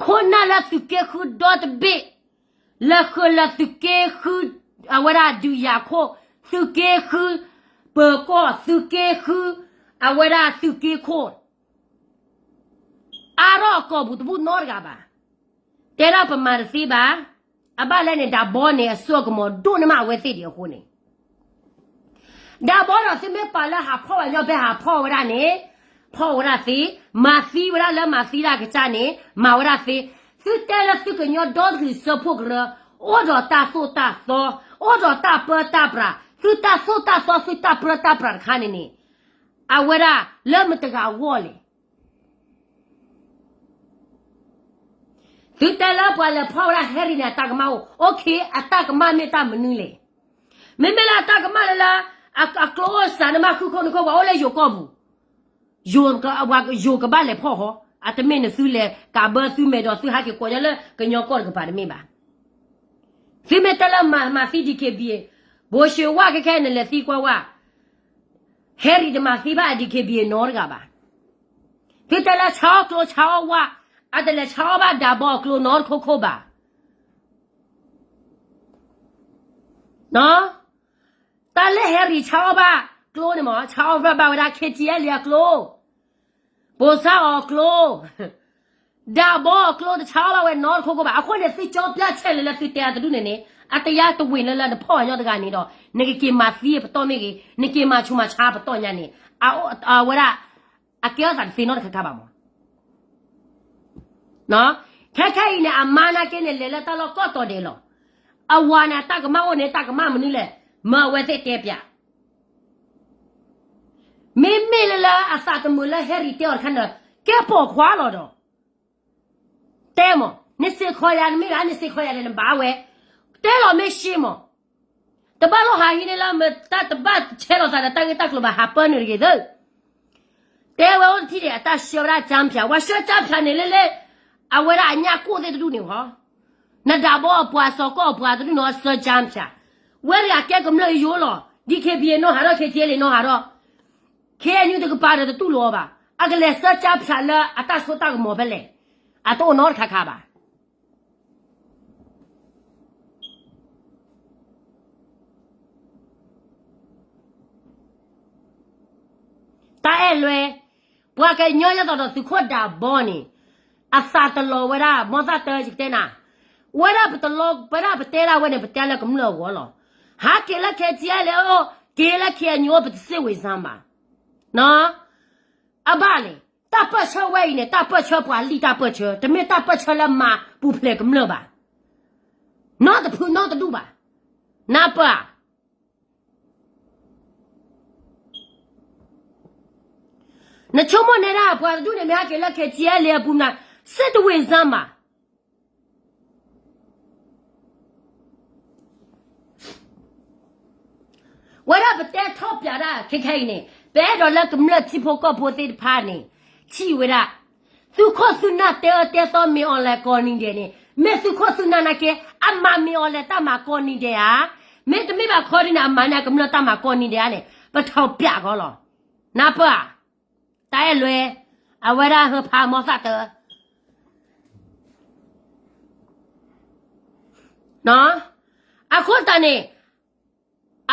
ခိၣ်နၢ်လၢသုးက့ဃုဒီတဘ့ၣ်, လၢဃုလၢသုးက့ဃု, အဝဲဒၣ်ဒုးယၤခိၣ်, သုးက့ဃု, ပၢၤကီၢ်, သုးက့ဃု, အဝဲဒၣ်သုးက့ခိၣ်, အါထီၣ်အကိာ်ပူၤတဘူၣ်နီတဂၤဘၣ်. တဲဒၣ်ပမၤတသ့ဘၣ်. အဘၣ်လဲၣ်န့ၣ် ဒၣ်ဘီန့ၣ် အစိအကမီၤဒိၣ်န့ၢ်မးအဝဲသ့ၣ်ဒံးအဃိန့ၣ် ဒၣ်ဘီဒီးသုမ့ၢ်ပာ်လၢဟးဖီၣ်ဝဲညီဖဲဟးဖီၣ်ဝဲဒၣ်န့ၣ် ဖီၣ်ဝဲဒၣ်သ့, မၤသံဝဲဒၣ်လၢမၤသံဒၣ်ကစၢ်န့ၣ် မၤဝဲဒၣ်သ့, သုတဲလၢသုကညီဒီတကလုာ်စၢဖှိၣ်ကရၢ အိၣ်ဒီးတၢ်သိၣ်တၢ်သီ, အိၣ်ဒီးတၢ်ပၢတၢ်ပြး, သုတၢ်သိၣ်တၢ်သီ သုတၢ်ပၢတၢ်ပြးတခါန့ၣ်န့ၣ် အဝဲဒၣ်လၢမတဂၤအဂီၢ်လဲၣ်. သုတဲလၢပှၤလဲၤဖီၣ်ဝဲဒၣ် Harry န့ၣ် အတၢ်ကမၣ်အိၣ်, okay, အတၢ်ကမၣ်မ့ၢ်တၢ်မနုၤလဲၣ်. မ့မ့ၢ်လၢအတၢ်ကမၣ်လၢလၢ အကျိအိၣ်စးန့ၣ်မး ဃုခိၣ်နူာ်ခိၣ် ပှၤအိၣ်လၢယိၤကီၢ်ပူၤ, ယိၤကဘၣ်လဲၤဖီၣ်ဃီ, အတမ့ၢ်န့ၣ်သုလဲၤကးဘၢသုမဲာ်ဒီးသုဟးက့ၤကိးညီလၢကညီကီၢ်တကပၤတမ့ၢ်ဘၣ်. သုမ့ၢ်တဲလၢမၤသံ DKBA, ဘိၣ်ၡ့ဝါခဲခဲနလဲၤသံကွၢ်ဝါ, Harry တမၤသံဘၣ် DKBA နီတဂၤဘၣ်. သုတဲလၢဆါအီၣ်ကျိဆါအီၣ်ဝၣ်, အတလဲၤဆါအီၣ်ဘၣ်ဒးဘီအကျိနီတခိခိဘၣ်. တၢ်လၢ Harry ဆါအီၣ်ဘၣ်ကျိန့ၣ်မ့ၢ် ဆါအီၣ်ဘၣ်ဝဲဒၣ် ခ့ၣ်ကၠံၣ်အဲၣ်လံအကျိ, ပိၢ်စၢ်အီၤအကျိ, ဒးဘီအကျိတဆါအီၣ်ဘၣ်ဝဲနီတခိခိဘၣ်. အဃိန့ၣ် သုကၠီပျၢ်ဆဲးလၢလၢသုတဲအတဒူၣ်န့ၣ်န့ၣ် အတယါတဝ့ၢ်လၢလၢနဖီၣ်အညီတဂၤန့ၣ်ဒီး နကက့ၤမၤသံအပတီၢ်မ့ၢ်ဂ့ၤ, နက့ၤမၤဆူးမၤဆါအပတီၢ်ညါန့ၣ်, အဝဲဒၣ် အကဲထီၣ်သးတသ့နီတခါခါဘၣ်မး. ခဲခဲအံၤန့ၣ် အမါနာ်က့န့ၣ် လဲၤလၢတၢ်လီၢ်ကီၢ်တီၤဒဲးလီၤ. အဝၤန့ၣ် တၢ်ကမၣ်အိၣ်န့ၣ် တၢ်ကမၣ်မနုၤလဲၣ်, မၢအဝဲသ့ၣ်တဲပၠး. မ့မ့ၢ်လၢလၢအသးတမုာ်လၢ Harry တဲအီၤတခါန့ၣ် ကဲပိာ်ခွါလီၤဒီး တဲမး, နစ့ၢ်ခီယၤ နမ့ၢ်ဂ့ၤ နစ့ၢ်ခီယၤဒီး နဘၣ်ဝဲ, တဲလီၤမ့ၢ်ရှ့မး. တဘၣ်လိၣ်ဟးဟံးန့ၢ်လၢမတၢ်တဘၣ်ဆဲးလီၤသးဒီးတၢ်ဂ့ၢ်တၢ်ကျိၤဘၣ် ဟးပၢနုာ်တဂ့ၤသၢ. တဲဝဲအိၣ်တထံၣ်န့ၣ် အတၢ်ဆှၢဝဲဒၣ်ကၠၢဖၠး, ဝဲဆှၢကၠၢဖၠးန့ၣ်လၢလၢ အဝဲဒၣ်အညၣ်ကိၢ်သ့ၣ်တဒူၣ်န့ၣ်ဟီ, နဒးဘီအပှၤစီၤကီၢ်အပှၤတဒူၣ်န့ၣ် အဆှၢကၠၢဖၠး, ဝဲတဂၤကဲကမျၢၢ်ယိယိလီၤ, DKBA နီၢ်ဟးထီၣ် ခ့ၣ်ကၠံၣ်အဲၣ်လံနီၢ်ဟးထီၣ်, KNU တကပၤဒီးတတူၢ်လိာ်အီၤဘၣ်, အကလဲၤဆှၢကၠၢဖၠးလၢအတၢ်စိတၢ်ကမီၤဖဲလဲၣ်, အတအိၣ်နီတခါခါဘၣ်. တၢ်အဲၣ်လွဲ, ပှၤကညီယသိးဒီးသုးခိၣ်ဒးဘီန့ၣ်, အသးတလီၤဝဲဒၣ် မီသၣ်တၢ ယကတဲနၤ, ဝဲဒၣ်ပတလီၤ ပဝဲဒၣ်ပတဲဒၣ်ဝဲန့ၣ် ပတဲလၢကမျၢၢ်အဂီၢ်လီၤ. ဟးက့ၤလၢ ခ့ၣ်ကၠံၣ်အဲၣ်လံ က့ၤလၢ KNU ပတစ့ၢ်ဝံၤစၢ်ဘၣ်. အဘၣ်လဲၣ်, တၢ်ပၢၢ်ဆၢဝဲအံၤန့ၣ် တၢ်ပၢၢ်ဆၢပှၤလံၢ်တၢ်ပၢၢ်ဆၢ, တမ့ၢ်တၢ်ပၢၢ်ဆၢလၢမၤပူၤဖျဲးကမျၢၢ်ဘၣ်. နီတဖုနီတဒူၣ်ဘၣ်. နၢ်ပၢၢ်ဧါ. နဆိကမိၣ်န့ၢ်ဒၣ်ပှၤတဒူၣ်န့ၣ် မ့ၢ်ဟဲက့ၤလၢ ခ့ၣ်ကၠံၣ်အဲၣ်လံ အပူၤမနၤ, စ့ၢ်တဝံၤစၢ်ဘၣ်. ဝဲဒၣ်ပတဲထီၣ်ပၠးဒၣ်ခဲခဲအံၤန့ၣ် ပအဲၣ်ဒိးလၢကမျၢၢ်ထံဖိကီၢ်ဖိသ့ၣ်တဖၣ်န့ၣ် ထံၣ်ဝဲဒၣ်, သုးခိၣ်သုးနၢ်တဲအၢတဲသီမ့ၢ်အီၤလဲၤကိးနံၤဒဲးန့ၣ် မ့ၢ်သုးခိၣ်သုးနၢ်နာ်က့ အမၤမ့ၢ်အီၤလဲၤတၢ်မၤကိးနံၤဒဲးဧါ, မ့တမ့ၢ်ဘၣ်ခီဒ်န့ၣ် အမၤန့ၢ်ကမျၢၢ်တၢ်မၤကိးနံၤဒဲးဧါန့ၣ် ပထီၣ်ပၠးကီးလီၤ. နၢ်ပၢၢ်ဧါ. တၢ်အဲၣ်လွဲ, အဝဲဒၣ်ဟၢဖးမီသၣ်တၢ အဃိသတးန့ၣ်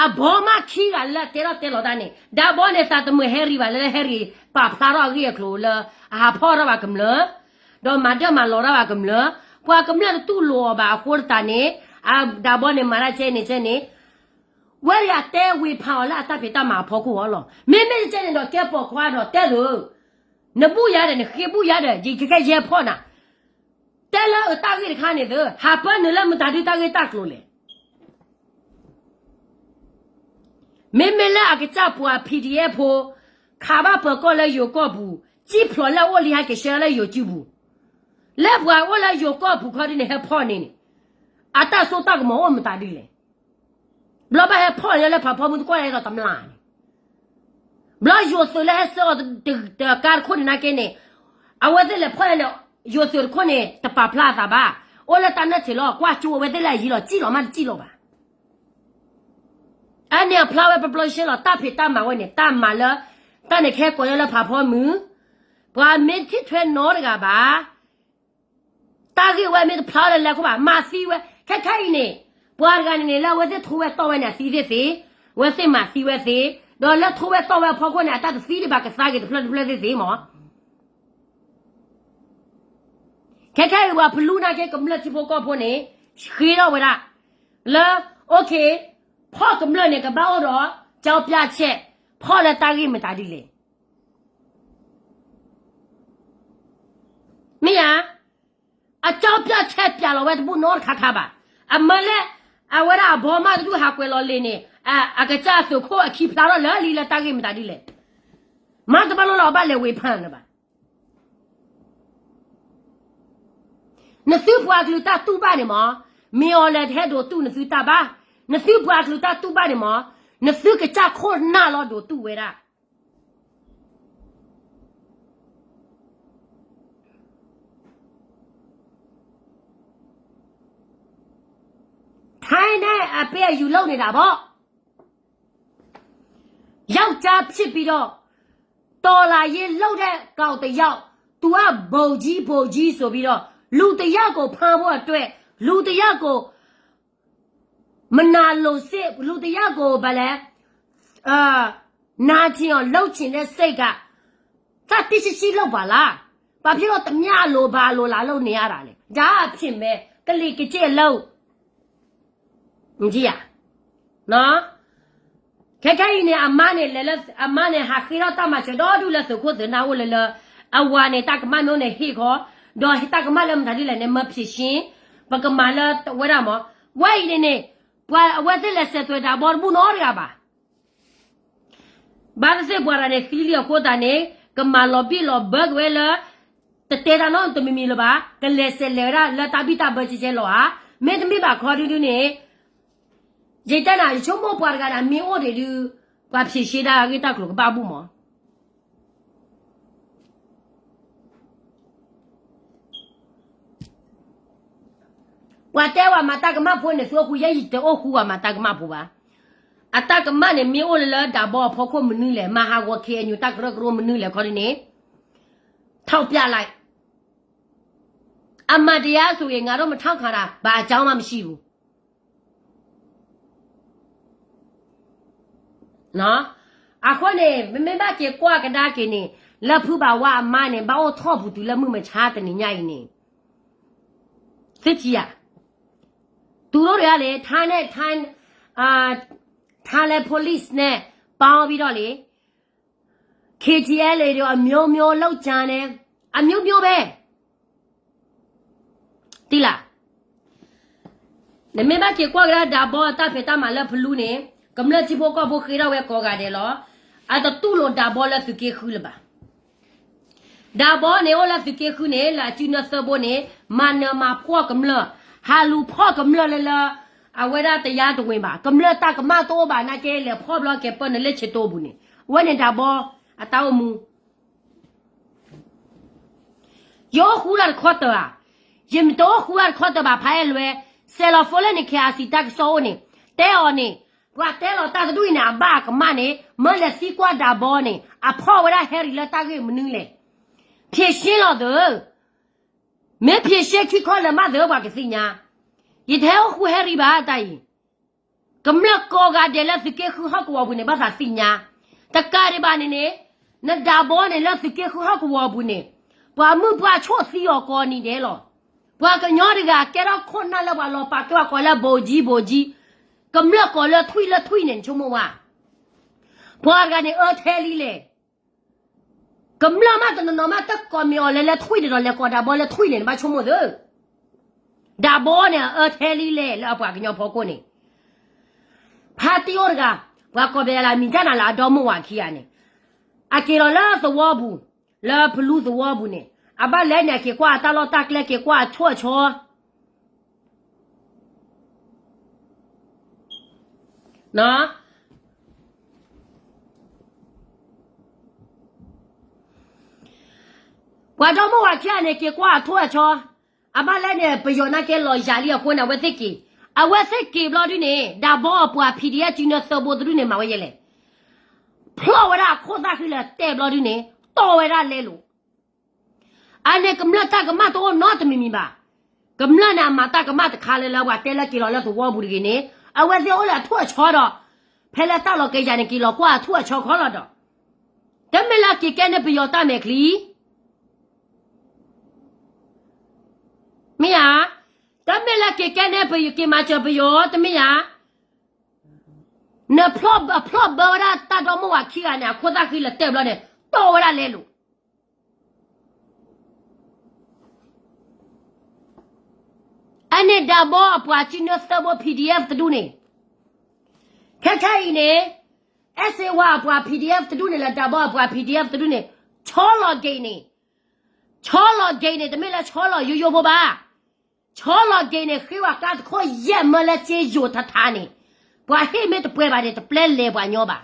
အဘီမးခံဂၤလၢတဲထီၣ်တဲလီၤတၢ်န့ၣ် ဒးဘီန့ၣ် သးတမုာ်ဟဲရံၤဘၣ်လၢ ဟဲရံၤပာ်ဖျါထီၣ်အဂ့ၢ်အကျိၤလၢ အဟးဖီၣ်ထီၣ်ဘၣ်ကမျၢၢ်, ဒီးမၤဒၢၣ်မၤလီၤထီၣ်ဘၣ်ကမျၢၢ်, ပှၤကမျၢၢ်တတူၢ်လိာ်အီၤဘၣ်အဃိသတးန့ၣ် အဒးဘီန့ၣ်မၤတၢ်ကဲန့ၣ်ကဲန့ၣ် ဝဲဒၣ်တဲဝ့ၤဖးအီၤလၢအတၢ်ဖံးတၢ်မၤအဖီခိၣ်အီၤလီၤ. မ့မ့ၢ်တကဲန့ၣ်ဒီးကဲပိာ်ခွါဒီးတဲလၢ နဘူၣ်ယါဒီး နဃ့ဘူၣ်ယါဒီး ယကကဲယဲဖီၣ်နၤ, တဲလၢအတၢ်ဂ့ၢ်တခါန့ၣ်သၢ ဟးပၢနုာ်လၢမတၤဒုတၢ်ဂ့ၢ်တၢ်ကျိၤလဲၣ်. မ့မ့ၢ်လၢအကစၢ်ပှၤ PDF ဖိ ခးဘၣ်ပၢၤကီၢ်လၢယိၤကီၢ်ပူၤ, စံၣ်ဖျိးလၢအအိၣ်လံဟဲက့ၤဆှၢလၢယိၤစုပူၤ, လၢပှၤအိၣ်လၢယိၤကီၢ်ပူၤခီဒ်န့ၣ်ဟဲဖီၣ်န့ၣ်န့ၣ်, အတၢ်စိတၢ်ကမီၤအိၣ်မတၤဒ်လဲၣ်. ဘျီဘၣ်ဟဲဖီၣ်န့ၣ်လၢဖးဖီမုၢ်သကိးလၢအဲၣ်ဒိးတမျၢ်န့ၣ်, ဘျီယိၤသုးလၢဟဲဆှၢအီၤတကါတခိၣ်န့ၣ်နာ်က့န့ၣ်, အဝဲသ့ၣ်လဲၤဖီၣ်န့ၣ်, ယိၤသုးတခိၣ်န့ၣ် တပာ်ဖျါအသးဘၣ်, အိၣ်လၢတၢ်နၢၣ်ထံးလီၤ, ကွၢ်ကၠိအဝဲသ့ၣ်လၢအယံၤလီၤ, စံၣ်လီၤမးတစံၣ်လီၤဘၣ်. အန့ၣ်အဖျါဝဲပျီပျီရှဲလီၤ, တၢ်ဖံးတၢ်မၤဝဲန့ၣ် တၢ်မၤလၢ တၢ်န့ၣ်ကဟဲကိးညါလၢဖးဖီမုၢ်, ပှၤမ့ၢ်ထံၣ်ထွဲနီတဂၤဘၣ်, တၢ်ဂ့ၢ်ဝဲမ့ၢ်တဖျါလၢလဲၤခိၣ်ဘၣ်, မၤသံဝဲ, ခဲခဲအံၤန့ၣ်, ပှၤတဂၤန့ၣ်န့ၣ် လၢအဝဲသ့ၣ်ထိဝဲတီၢ်ဝဲန့ၣ် အသံသ့ၣ်သ့, အဝဲသ့ၣ်မၤသံဝဲသ့, ဒီးလၢထိဝဲတီၢ်ဝဲအဖီခိၣ်န့ၣ် အတၢ်တသံဒံးဘၣ်ကသါက့ၤတဖျၢၣ်တဖျၢၣ်သ့ၣ်သ့မး ခဲခဲအံၤပှၤဖလူနာ်က့ ကမျၢၢ်ထံဖိကီၢ်ဖိန့ၣ် ဃ့ထီၣ်ဝဲဒၣ် လၢ OK, ဖီၣ်ကမျၢၢ်န့ၣ် ကဘၣ်အိၣ်ဒီး ကၠီပျၢ်ဆဲး, ဖီၣ်လၢတၢ်ဂ့ၢ်မတၤဒ်လဲၣ်. မ့ၢ်ဧါ, အကၠီပျၢ်ဆဲးပျၢ်လီၤဝဲတဘူၣ်နီတခါခါဘၣ်. အမၢလၢ အဝဲဒၣ်အဘီမးတဒူၣ်ဟးကွဲးလီၤလံာ်န့ၣ်, အကစၢ်အသုးခိၣ်အခံဖျါထီၣ်လၢလံလၢတၢ်ဂ့ၢ်မတၤဒ်လဲၣ်. မ့တဘၣ်လိၣ်လၢအဘၣ်လဲၤဝ့ၤဖးနၤဘၣ်. နသုပှၤကလုာ်တၢ်တူၢ်ဘၣ်န့ၣ်မး, မ့ၢ်အီၤလဲၤတဟဲဒိးတူၢ်နသုတၢ်ဘၣ်. နသုပှၤကလုာ်တၢ်တူၢ်ဘၣ်န့ၣ်မး, နသုကစၢ်ခိၣ်နၢ်လီၤဒိးတူၢ်ဝဲဒၣ်. ထိုင်းနဲ့ အပေးအယူလုပ်နေတာပေါ့. ယောက်ျားဖြစ်ပြီးတော့ ထ တော်လှန်ရေးလုပ်တဲ့ကောင်တစ်ယောက် သူကဗိုလ်ကြီး ဗိုလ်ကြီးဆိုပြီးတော့ လူတစ်ယောက်ကိုဖမ်းဖို့အတွက် လူတစ်ယောက်ကို မနာလိုစိတ် လူတစ်ယောက်ကို ဘာလဲ နာကျင်အောင်လုပ်ချင်တဲ့စိတ်က သတ္တိရှိရှိလုပ်ပါလား။ ဘာဖြစ်လို့ တမျှအလို ဘာအလို လာလုပ်နေရတာလဲ။ ဒါအဖြစ်ပဲ ကလီကလီအလုပ် မကြည့်ရ နော် ခဲခဲအံၤန့ၣ် အမါန့ၣ် လဲၤလၢ အမါန့ၣ် ဟးဃ့ထီၣ်တၢ်မၤစၢၤဒီဒူၣ်လၢသုးခိၣ်သုးနၢ်အိၣ်လၢလၢ အဝၤန့ၣ် တၢ်ကမၣ်မ့ၢ်အိၣ်န့ၣ် ဟ့ၣ်ဃီ ဒီးတၢ်ကမၣ်လၢမတၤဒ်လဲၣ်န့ၣ် မၢဖြေရှင်း ပကမၤလၢဝဲဒၣ်မး ဝဲအံၤန့ၣ်န့ၣ် ပှၤအဝဲသ့ၣ်လဲၤစဲးသွဲးဒးဘီတဘူၣ်နီတဂၤဘၣ် ဘၣ်သ့ၣ်သ့ၣ်ပှၤတဂၤန့ၣ် သံလံအဃိသတးန့ၣ် ကမၤလီၤဘံၣ်လီၤဘၢက့ၤဝဲလၢ တတဲတၢ်နီတမံၤမံၤလၢၤဘၣ် ကလဲၤစဲးလဲၤဝဲဒၣ်လၢတၢ်ဘံၣ်တၢ်ဘၢကဲကဲလီၤဧါ မ့တမ့ၢ်ဘၣ်ခီဒုဒုန့ၣ် ယတဲနၤ ယဆိကမိၣ်ပှၤတဂၤန့ၣ် မ့ၢ်အိၣ်ဒံးဒု ပှၤဖြေရှင်းတၢ်ဂ့ၢ်တၢ်ကျိၤကဘၣ်ဘူၣ်မး ပှၤတဲဝဲမၤတၢ်ကမၣ်ဖိန့ၣ် သုအိၣ်ဃူယဲၢ် ယတအိၣ်ဃူဝဲမၤတၢ်ကမၣ်ဖိဘၣ်. အတၢ်ကမၣ်န့ၣ် မ့ၢ်အိၣ်လၢလၢဒးဘီအဖီခိၣ်မနုၤလဲၣ်, မၤဟးဂီၤ ခ့ၣ်အဲၣ်ယူၣ် တၢ်ကရၢကရိမနုၤလဲၣ်ခီဒ်န့ၣ်, ထောက်ပြလိုက်. အမှန်တရားဆိုရင် ငါတို့မထောက်ခံတာ ဘာအကြောင်းမှမရှိဘူး. အဃိန့ၣ် မ့မ့ၢ်ဘၣ်က့ၤကွၢ်ကဒါက့ၤန့ၣ် လၢဖုဘၣ်ဝါအမါန့ၣ် ဘၣ်အိၣ်ထီၣ်ပူၤတုၤလၢမုၢ်မဆါတနံၤညါအံၤန့ၣ် သ့ၣ်ထံဧါ, သူတို့တွေကလေ ထိုင်းနဲ့ ထိုင်း, အာ, Thailand police နဲ့ ပေါင်းပြီးတော့လေ, KTLA တွေအမျိုးမျိုးလုပ်ကြတယ်, အမျိုးမျိုးပဲ. သိလား. နမ့ၢ်ဘၣ်က့ၤကွၢ်ကဒါဒးဘီအတၢ်ဖံးတၢ်မၤလၢဖလူန့ၣ်, ကမျၢၢ်ထံဖိကီၢ်ဖိဃ့ထီၣ်ဝဲကိးဂၤဒဲးလီၤ. အတတူၢ်လိာ်ဒးဘီလၢသုးက့ဃုလၢၤဘၣ်. ဒးဘီန့ၣ် အိၣ်လၢသုးက့ဃုန့ၣ် လၢအစုနၢသၢဘိန့ၣ် မၤနၢၤမၤဖှီၣ်ကမျၢၢ်, ဟးလူၤဖီၣ်ကမျၢၢ်လၢလၢ အဝဲဒၣ် တရားဝင် ဘၣ်. ကမျၢၢ်တၢ်ကမၣ်တအိၣ်ဘၣ်နာ်က့ လဲၤဖီၣ်ဘျီကဲပၢၢ်နလၢဆ့တိပူၤန့ၣ်, အဝဲန့ၣ်ဒးဘီအတၢ်အိၣ်မူ ယအိၣ်ဃူတၢ်တခီတၢၤဧါ, ယမ့ၢ်တအိၣ်ဃူတၢ်တခီတၢၤဘၣ် ဖးအဲၣ်လွဲ, စဲးလီၤဖိလၢန့ၣ် KIC တၢ်ကစီၣ်အိၣ်န့ၣ်, တဲအီၤန့ၣ်, ပှၤတဲလီၤတၢ်တဒူၣ်အံၤန့ၣ် အဘၣ်အကမၣ်န့ၣ် မၢလဲၤသံကွၢ်ဒးဘီန့ၣ် အဖီၣ်ဝဲဒၣ် Harry လၢတၢ်ဂ့ၢ်မနုၤလဲၣ်. ဖြေရှင်းလီၤသၢ, မ့ၢ်ဖြေရှင်းခံခီလၢၤမးသၢ ပှၤကသ့ၣ်ညါ, ယတဟဲအိၣ်ဃူ Harry ဘၣ်တၢ်အံၤ ကမျၢၢ်ကိးဂၤဒဲးလၢသုးက့ဃုဟီၣ်ကဝီၤပူၤန့ၣ် ဘၣ်သးသ့ၣ်ညါ, တကးဒံးဘၣ်န့ၣ်န့ၣ်, နဒးဘီန့ၣ်လၢသုးက့ဃုဟီၣ်ကဝီၤပူၤန့ၣ်, ပှၤမုၢ်ပှၢ်ဆိၣ်သံအီၤကိးနံၤဒဲးလီၤ. ပှၤကညီတဂၤကဲထီၣ်ခိၣ်နၢ်လၢပှၤလီၤပာ်ကဲပှၤကိးလၢ ဗိုလ်ကြီး ဗိုလ်ကြီး, ကမျၢၢ်ကိးလၢထွံၣ်လၢထွံၣ်န့ၣ် နဆိကမိၣ်ဝဲ, ပှၤတဂၤန့ၣ် အၢထဲလံလဲၣ် ကမျၢၢ်မးတနီၤနီၤမး တကိးမ့ၢ်အီၤလဲၤလၢထွံၣ်ဒီး လဲၤကိးဒးဘီလၢထွံၣ်န့ၣ် နဘၣ်ဆိကမိၣ်သၢ, ဒးဘီန့ၣ် အၢထဲလံလဲၣ် လၢအပှၤကညီဖီခိၣ်န့ၣ်, ဖါတံၢ်အိၣ်တဂၤ, ပှၤကိးပယီၤလၢအမံၤတၢ်နၤလၢအဒီမါဝၤခံဂၤန့ၣ်, အက့ၤလီၤလၢသဝီပူၤ, လၢဖလူသဝီပူၤန့ၣ်, အဘၣ်လဲၣ်န့ၣ် အက့ၤကွၢ်အတၢ်လီၢ်တၢ်ကျဲ က့ၤကွၢ်အဆိၣ်အဆီ ပှၤဒီမါဝၤခံဂၤန့ၣ် က့ၤကွၢ်အဆိၣ်အဆီ, အဘၣ်လဲၣ်န့ၣ် ပယီၤနာ်က့လီၤယၤလံအဃိန့ၣ် အဝဲသ့ၣ်က့ၤ, အဝဲသ့ၣ်က့ၤဘျီဒုန့ၣ် ဒးဘီအပှၤ PDF စုနၢသၢဘိတဒူၣ်န့ၣ် မၤဝဲယဲလဲၣ်, ဖျီၣ်ဝဲဒၣ်အခိၣ်သၣ်ဃံလၢာ်တဲာ်ဘျီဒုန့ၣ် တီၢ်ဝဲဒၣ်လဲလိာ် အန့ၣ်ကမျၢၢ်တၢ်ကမၣ်တအိၣ်နီတမံၤမံၤဘၣ်. ကမျၢၢ်န့ၣ် အမၤတၢ်ကမၣ်တခါလၢလၢပှၤတဲလၢက့ၤလီၤလၢသဝီပူၤတဂ့ၤန့ၣ်, အဝဲသ့ၣ်အိၣ်လၢအဆိၣ်အဆီဒီး, ဖဲလၢတၢ်လီၤက့ၤယၤန့ၣ် က့ၤလီၤကွၢ်အဆိၣ်အဆီခီလီၤဒီး, တမ့ၢ်လၢက့ၤကဲန့ၢ်ပယီၤတၢ်မဲာ်ချံ မ့ၢ်ဧါ, တမ့ၢ်လၢက့ၤကဲန့ၢ်ပယီၤ က့ၤမၤစၢၤပယီၤ တမ့ၢ်ဧါ, နဖျီၣ်ဘၢဝဲဒၣ်တၢ်ဒီမါဝၤခံဂၤန့ၣ် အခိၣ်သၣ်ဃံလၢာ်တဲာ်ဘျီန့ၣ် တီၢ်ဝဲဒၣ်လဲလိာ် အန့ၣ်ဒးဘီအပှၤစုနၢသၢဘိ PDF တဒူၣ်န့ၣ်, ခဲခဲအံၤန့ၣ်, အဲၣ်စ့ဝါအပှၤ PDF တဒူၣ်န့ၣ် လၢဒးဘီအပှၤ PDF တဒူၣ်န့ၣ်, ဆီလီၤက့ၤန့ၣ်, ဆီလီၤက့ၤန့ၣ် တမ့ၢ်လၢဆီလီၤယိယိဖိဘၣ်. ဆီလီၤက့ၤန့ၣ် ဃ့ဝဲကါတခိၣ်ယဲၢ်မၢလၢက့ယိၤထးထးန့ၣ်, ပှၤဟ့ၣ်မ့ၢ်တပှဲၤဘၣ်န့ၣ် တပျဲလဲၤပှၤညီဘၣ်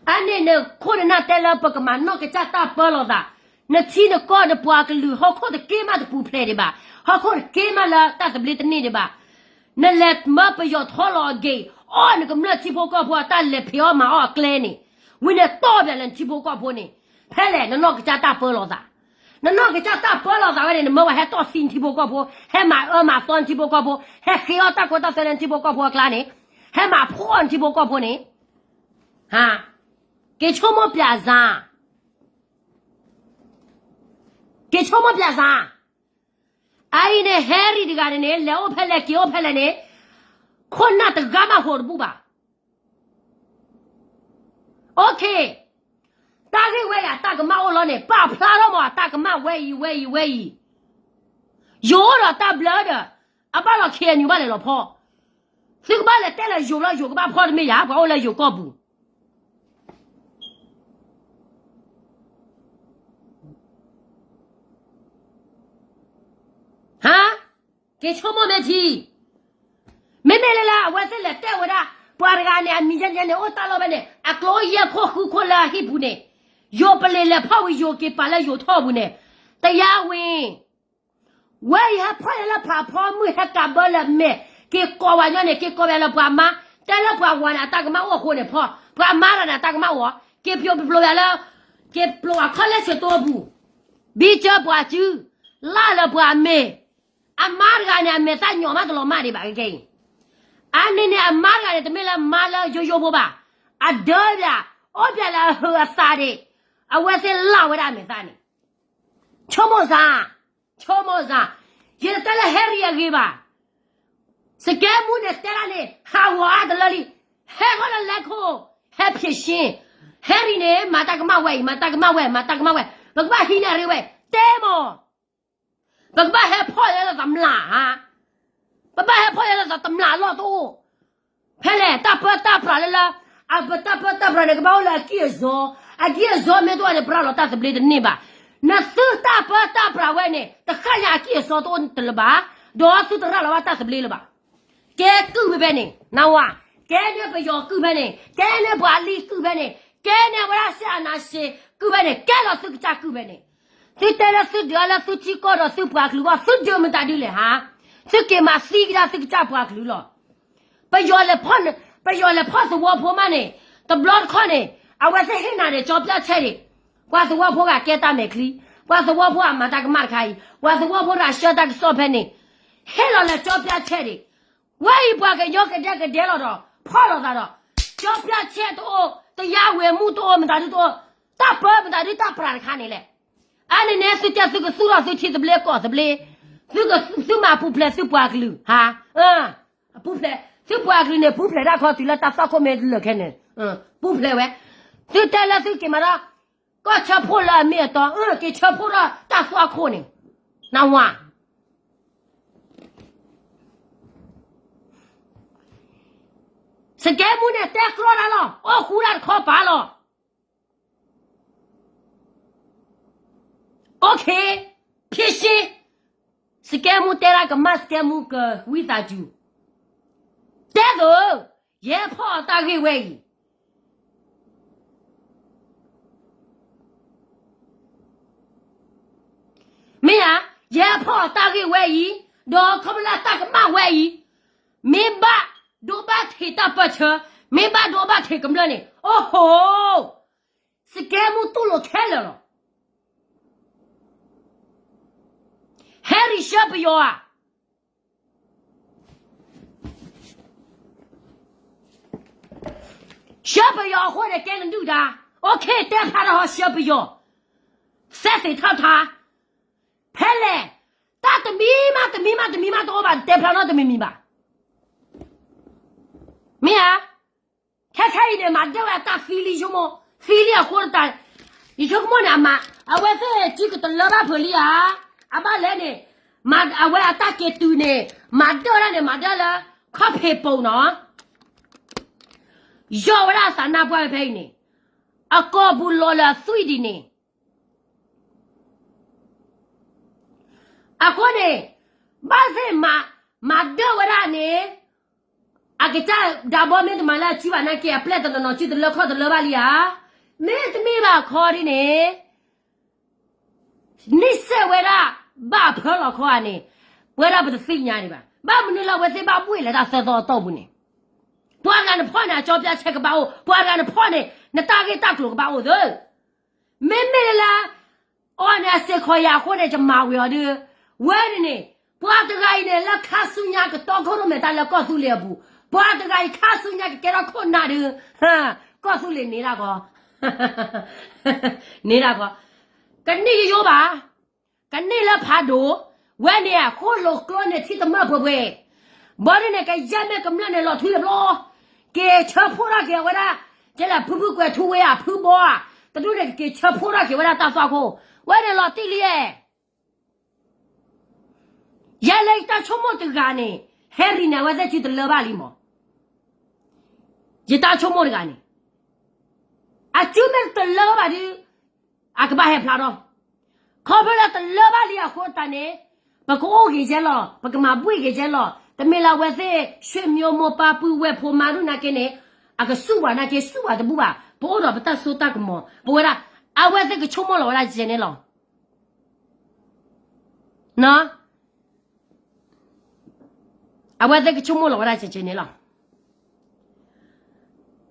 အန့ၣ်နခိၣ်နနၢ်တဲလၢပကမၤနီၢ်ကစၢ်တၢ်ပၢလီၤသး, နထံနကီၢ်နပှၤကလုာ်ဟီၣ်ခိၣ်တက့ၢ်မးတပူၤဖျဲးဒံးဘၣ်, ဟီၣ်ခိၣ်တက့ၢ်မးလၢတၢ်သဘျ့တန့ၢ်ဒံးဘၣ်, နလဲၤမၢပယီၤဆီလီၤအက့ၤ, အီၣ်နကမျၢၢ်ထံဖိကီၢ်ဖိအတၢ်လဲၤဖံးအီၣ်မၤအီၣ်အကျဲန့ၣ်, ဝံၤန့ၣ်တီၢ်ပၠးလၢနထံဖိကီၢ်ဖိန့ၣ်, ဖဲလဲၣ် နနီၢ်ကစၢ်တၢ်ပၢလီၤသး, နနီၢ်ကစၢ်တၢ်ပၢလီၤသးဝဲန့ၣ် နမၢဝဲဟဲတီၢ်သံနထံဖိကီၢ်ဖိ, ဟဲမၤအၢမၤသီနထံဖိကီၢ်ဖိ, ဟဲဃ့အီၣ်တၢ်ခိတၢ်သွဲလၢနထံဖိကီၢ်ဖိအကျါန့ၣ်, ဟဲမၤဖှီၣ်နထံဖိကီၢ်ဖိန့ၣ်, ဟါ, က့ၤဆိကမိၣ်ပၠးစၢ်, က့ၤဆိကမိၣ်ပၠးစၢ်, အအံၤန့ၣ် ဟဲရံၤတဂၤန့ၣ်န့ၣ် လဲၤအိၣ်ဖဲလဲၣ်က့ၤအိၣ်ဖဲလဲၣ်န့ၣ်, ခိၣ်နၢ်တဂၤမးဟိးတဘူၣ်ဘၣ်. OK, တၢ်ဂ့ၢ်ဝဲအံၤအတၢ်ကမၣ်အိၣ်လီၤန့ၣ် ပာ်ဖျါထီၣ်မးအတၢ်ကမၣ်ဝဲအံၤဝဲအံၤဝဲအံၤ, ယိၤဒီးတၢ်ဘျၢဒီး, အဘၣ်လီၤ K N U ဘၣ်လဲၤလီၤဖီၣ်, သုကဘၣ်လဲၤတဲလၢယိၤလီၤ ယိၤကဘၣ်ဖီၣ်တမ့ၢ်ယၤ ပှၤအိၣ်လၢယိၤကီၢ်ပူၤ ဟါ, က့ၤဆိကမိၣ်မ့ၢ်ထံ, မ့မ့ၢ်လၢလၢအဝဲသ့ၣ်လဲၤတဲဝဲဒၣ်, ပှၤတဂၤန့ၣ် အမံၤယဲန့ၣ် အိၣ်တၢ်လီၢ်ဖဲန့ၣ် အကျိယဲၢ်ခိၣ်ဃုခိၣ်လၢအဟံၣ်ပူၤန့ၣ်, ယိၤပလ့ၤလဲၤဖီၣ်ဝံၤယိၤက့ၤပာ်လၢယိၤထီၣ်ပူၤန့ၣ်, တယါဝံၤ ဝဲအံၤဟဲဖီၣ်ယဲလၢဖးဖီမုၢ်ဟဲကးဘၢလၢအမဲာ်, က့ၤကိးဝဲညီန့ၣ် က့ၤကိးဝဲလၢပှၤမါ, တဲလၢပှၤဝၤန့ၣ် အတၢ်ကမၣ်အိၣ်အဃိန့ၣ်ဖီၣ်, ပှၤမါတဂၤန့ၣ် အတၢ်ကမၣ်အိၣ်, က့ၤပျိးပျိးဝဲလၢ, က့ၤပျိးအခီၣ်လဲၢ်ဆၢတိပူၤ, ဘံကၢပှၤစု, လၢ်လၢပှၤအမဲာ်, အမါတဂၤန့ၣ် အမဲာ်သၣ်ညီၣ်မးတလီၤမၢ်ဒံးဘၣ်ကဲအံၤ, အန့ၣ်န့ၣ် အမါတဂၤန့ၣ် တမ့ၢ်လၢမါလၢယိယိဖိဘၣ်, အဒၢပၠး, အိၣ်ပၠးလၢအဟုးအသးဒံး, အဝဲသ့ၣ်လၢ်ဝဲဒၣ်အမဲာ်သၣ်န့ၣ် ဆိကမိၣ်စၢ်, ဆိကမိၣ်စၢ်, ယတတဲလၢဟဲရံၤအဂ့ၤဘၣ်, စကဲမူန့ၣ်တဲဒၣ်န့ၣ် ဟးဂီၤအါတလၢလံ, ဟဲဃီလၢလဲခိၣ်, ဟဲဖံးရှ့, ဟဲရံၤန့ၣ် မၤတၢ်ကမၣ်ဝဲအံၤ မၤတၢ်ကမၣ်ဝဲ မၤတၢ်ကမၣ်ဝဲ, ပကဘၣ်ဟံးန့ၢ်အရ့ဝဲ, တဲမီၤ ပကဘၣ်ဟဲဖီၣ်ယဲလၢသးမျးဧါ, ပဘၣ်ဟဲဖီၣ်ယဲလၢသးတမျးလီၢ်တအိၣ်, ဖဲလဲၣ် တၢ်ပၢတၢ်ပြးလၢလၢ, အပတၢ်ပၢတၢ်ပြးန့ၣ် ကဘၣ်အိၣ်လၢအကံၢ်အစီ, အကံၢ်အစီမ့ၢ်တအိၣ်န့ၣ် ပရၤလီၤတၢ်သဘျ့တန့ၢ်ဘၣ်, နသုတၢ်ပၢတၢ်ပြးဝဲန့ၣ် တဃၣ်ညါအကံၢ်အစီတအိၣ်တလၢၤဘၣ်, ဒီးသုတရၤလီၤဘၣ်တၢ်သဘျ့လၢၤဘၣ်, ကဲကုၢ်ဖဲဖဲန့ၣ် နဝၤ, ကဲန့ၢ်ပယီၤကုၢ်ဖဲန့ၣ် ကဲန့ၢ်ပှၤလံကုၢ်ဖဲန့ၣ် ကဲန့ၢ်ဝဲဒၣ်စ့အနၤစ့ကုၢ်ဖဲန့ၣ် ကဲလီၤသုကစၢ်ကုၢ်ဖဲန့ၣ်, သုတဲလၢသုဒုးလၢသုထံကီၢ်ဒီးသုပှၤကလုာ်ဂီၢ် သုဒုးမတၤဒ်လဲၣ်ဟါ, သုက့ၤမၤသံကဒါသုကစၢ်ပှၤကလုာ်လီၤ, ပယီၤလဲၤဖီၣ်, ပယီၤလဲၤဖီၣ်သဝီဖိမးန့ၣ်, တဘျီတခီၣ်န့ၣ် အဝဲသ့ၣ်ဟ့ၣ်နၤဒီးကၠီပၠၣ်ဆဲၣ်ဒံး, ပှၤသဝီဖိဂၤကဲတၢ်မဲာ်ချံ, ပှၤသဝီဖိဂၤမၤတၢ်ကမၣ်တခါအံၤ, ပှၤသဝီဖိဂၤဆှၢတၢ်ကစီၣ်ဖဲန့ၣ်, ဟ့ၣ်လီၤလၢကၠီပၠၣ်ဆဲၣ်ဒံး, ဝဲအံၤပှၤကညီကဒဲကဒဲလီၤဒီး ဖီၣ်လိာ်သးဒီး, ကၠီပၠၣ်ဆဲၣ်တအိၣ်, တရားဝင်မှုတအိၣ်, မတၤဒုတအိၣ်, တၢ်ပၢမတၤဒုတၢ်ပြးတခါန့ၣ်လဲၣ်, အါန့ၣ်န့ၣ် သုတဲသုကသူၣ်ထီၣ်သုထံသဘျ့ကီၢ်သဘျ့, သုမၤပူၤဖျဲးသုပှၤကလုာ်, ဟါ, ပူၤဖျဲး, သုပှၤကလုာ်န့ၣ် ပူၤဖျဲးတၢ်ခီတုၤလၢတၢ်သွၣ်ခိၣ်မ့ၢ်လၢာ်ခဲန့ၣ်, ပူၤဖျဲးဝဲ, သုတဲလၢသုက့ၤမၤဒီး, ကီၢ်ဆၢဖှိၣ်လၢအမ့ၢ်အတီ, က့ၤဆၢဖှိၣ်ထီၣ်တၢ်သွၣ်ခိၣ်န့ၣ်, နဝၤ စကဲမူန့ၣ် တဲကြီတၢ်လီၤ, အိၣ်ဃူတၢ်တခီပၤလီၤ, OK, ဖံးရှ့, စကဲမူတဲဒၣ်ကမၣ် စကဲမူကဝံသးစူၤ, တဲသိး, ယဲဖီၣ်အတၢ်ဂ့ၢ်ဝဲအံၤ မ့ၢ်ဧါ, ယဲဖီၣ်အတၢ်ဂ့ၢ်ဝဲအံၤ, ဒီးခီဖျိလၢတၢ်ကမၣ်ဝဲအံၤ, မ့ၢ်ဘၣ်ဒိဘၣ်ထံးတၢ်ပၢၢ်ဆၢ, မ့ၢ်ဘၣ်ဒိဘၣ်ထံးကမျၢၢ်န့ၣ်, အိၣ်ဟိ, စကဲမူတူၢ်လိာ်ခဲလၢာ်လီၤ. ဟဲရံၤဆှၢပယီၤဧါ, ဆှၢပယီၤအဃိန့ၣ်ကဲနဒုၣ်ဒါ, OK, တဲဖျါထီၣ်ဟီဆှၢပယီၤ, သဲသ့ၣ်ထီၣ်ထါ, ဖဲလဲၣ်, တၢ်တမံၤမးတမံၤမးတမံၤမးတအိၣ်ဘၣ် တဲဖျါထီၣ်တမံၤမံၤဘၣ်, မ့ၢ်ဧါ, ခဲခဲအံၤန့ၣ် မၤဒၢဝဲအတၢ်သံလံဆိကမိၣ်, သံလံအဃိတၢ်, ယဆိကမိၣ်န့ၣ် အဝဲသ့ၣ်စုကတလၢဘၣ်ဖုးလံဧါ, အဘၣ်လဲၣ်န့ၣ်, အဝဲအတၢ်က့ၤတုၤန့ၣ်, မၤဒၢဝဲဒၣ်န့ၣ် မၤဒၢလၢ ခီၣ်ဖံးပိာ်နီၤ, ယီၢ်ဝဲဒၣ်အသးနါပှၢ်ဖဲအံၤန့ၣ်, အကိာ်ပူၤလီၤလၢအသွံၣ်ဒ်န့ၣ် အဃိန့ၣ်, ဘၣ်သ့ၣ်မၤဒၢဝဲဒၣ်န့ၣ်, အကစၢ်ဒၣ်ဘီမ့ၢ်တမၤလၢအစုဘၣ်နာ်က့ အပျဲၢ်တနီၤနီၤစုတလၢခီၣ်တလၢဘၣ်လံဧါ, မ့တမ့ၢ်ဘၣ်ခီဒ်န့ၣ်, န့ၢ်စဲးဝဲဒၣ်ဘၣ်အဖၢလီၤခီဧါန့ၣ်, ပဝဲဒၣ်ပတသ့ၣ်ညါဒံးဘၣ်. ဘၣ်မနုၤလၢအဝဲသ့ၣ်ဘၣ်ဘှ့ၣ်လၢတၢ်သၢသီအတီၢ်ပူၤန့ၣ်, ပှၤတဂၤနဖီၣ်န့ၣ် အကၠီပျၢ်ဆဲးကဘၣ်အိၣ်, ပှၤတဂၤနဖီၣ်န့ၣ် နတၢ်ဂ့ၢ်တၢ်ကျိၤကဘၣ်အိၣ်သၢ. မ့မ့ၢ်လၢ အီၤန့ၣ်အစ့ၢ်ကီးယၤအဃိန့ၣ် ယမၤဝံၤအီၤဒုး, ဝဲန့ၣ်န့ၣ် ပှၤတဂၤအံၤန့ၣ် လၢခါဆူညါကတီခိၣ်ရိၣ်မဲာ်တၢ်လၢကီၢ်သူလ့ၤအပူၤ, ပှၤတဂၤအံၤခါဆူညါကကဲထီၣ်ခိၣ်နၢ်ဒုး, ကီၢ်သူလ့ၤန့ၢ်ဒၣ်ကီး, န့ၢ်ဒၣ်ကီး, ကန့ၢ်ယိယိဘၣ် ကန့ၢ်လၢဖးဒိၣ်, ဝဲန့ၣ်အဃိလိာ်ကျိန့ၣ်ထံတမၢၢ်ပှဲၤပှဲၤ, ဘၣ်ဒ်န့ၣ် ကယဲၢ်မ့ၢ်ကမျၢၢ်န့ၣ်လီၤထွံတဘျီ, က့ၤဆၢဖှိၣ်ထီၣ်က့ၤအဝဲဒၣ်, ကဲလၢဖုဖုကွဲၤထူဝ့ဧါ ဖုဘီဧါ, တဒူၣ်န့ၣ် ကက့ၤဆၢဖှိၣ်ထီၣ်က့ၤဝဲဒၣ်တၢ်သွၣ်ခိၣ်, ဝဲန့ၣ်လီၤတံၢ်လံဧါ ယဲလၢယတၢ်ဆိကမိၣ်တဂၤန့ၣ်, Harry န့ၣ် အဝဲသ့ၣ်စုတလၢဘၣ်လံမး, ယတၢ်ဆိကမိၣ်တဂၤန့ၣ်, အစုမ့ၢ်တလၢဘၣ်ဒီး, အကဘၣ်ဟဲဖျါထီၣ်, ခီဖျိလၢတလၢဘၣ်လံအဃိသတးန့ၣ်, ပကအိၣ်ဂ့ၤကဲလီၤ, ပကမၤဘှ့ၣ်ဂ့ၤကဲလီၤ, တမ့ၢ်လၢအဝဲသ့ၣ် ဆွေမျိုးမ့ၢ်ပၢ်ပုၢ်ဝဲၢ်ဖိမါဒိၣ်နာ်က့န့ၣ်, အကစူၢ်ပှၤနာ်က့ စူၢ်ပှၤတဘူၣ်ဘၣ်, ပအိၣ်ဒီးပတၢ်စိတၢ်ကမီၤ, ပဝဲဒၣ်, အဝဲသ့ၣ်ကဆိကမိၣ်လီၤဝဲဒၣ်ကဲန့ၣ်လီၤ အဝဲသ့ၣ်ကဆိကမိၣ်လီၤဝဲဒၣ်ကဲကဲန့ၣ်လီၤ.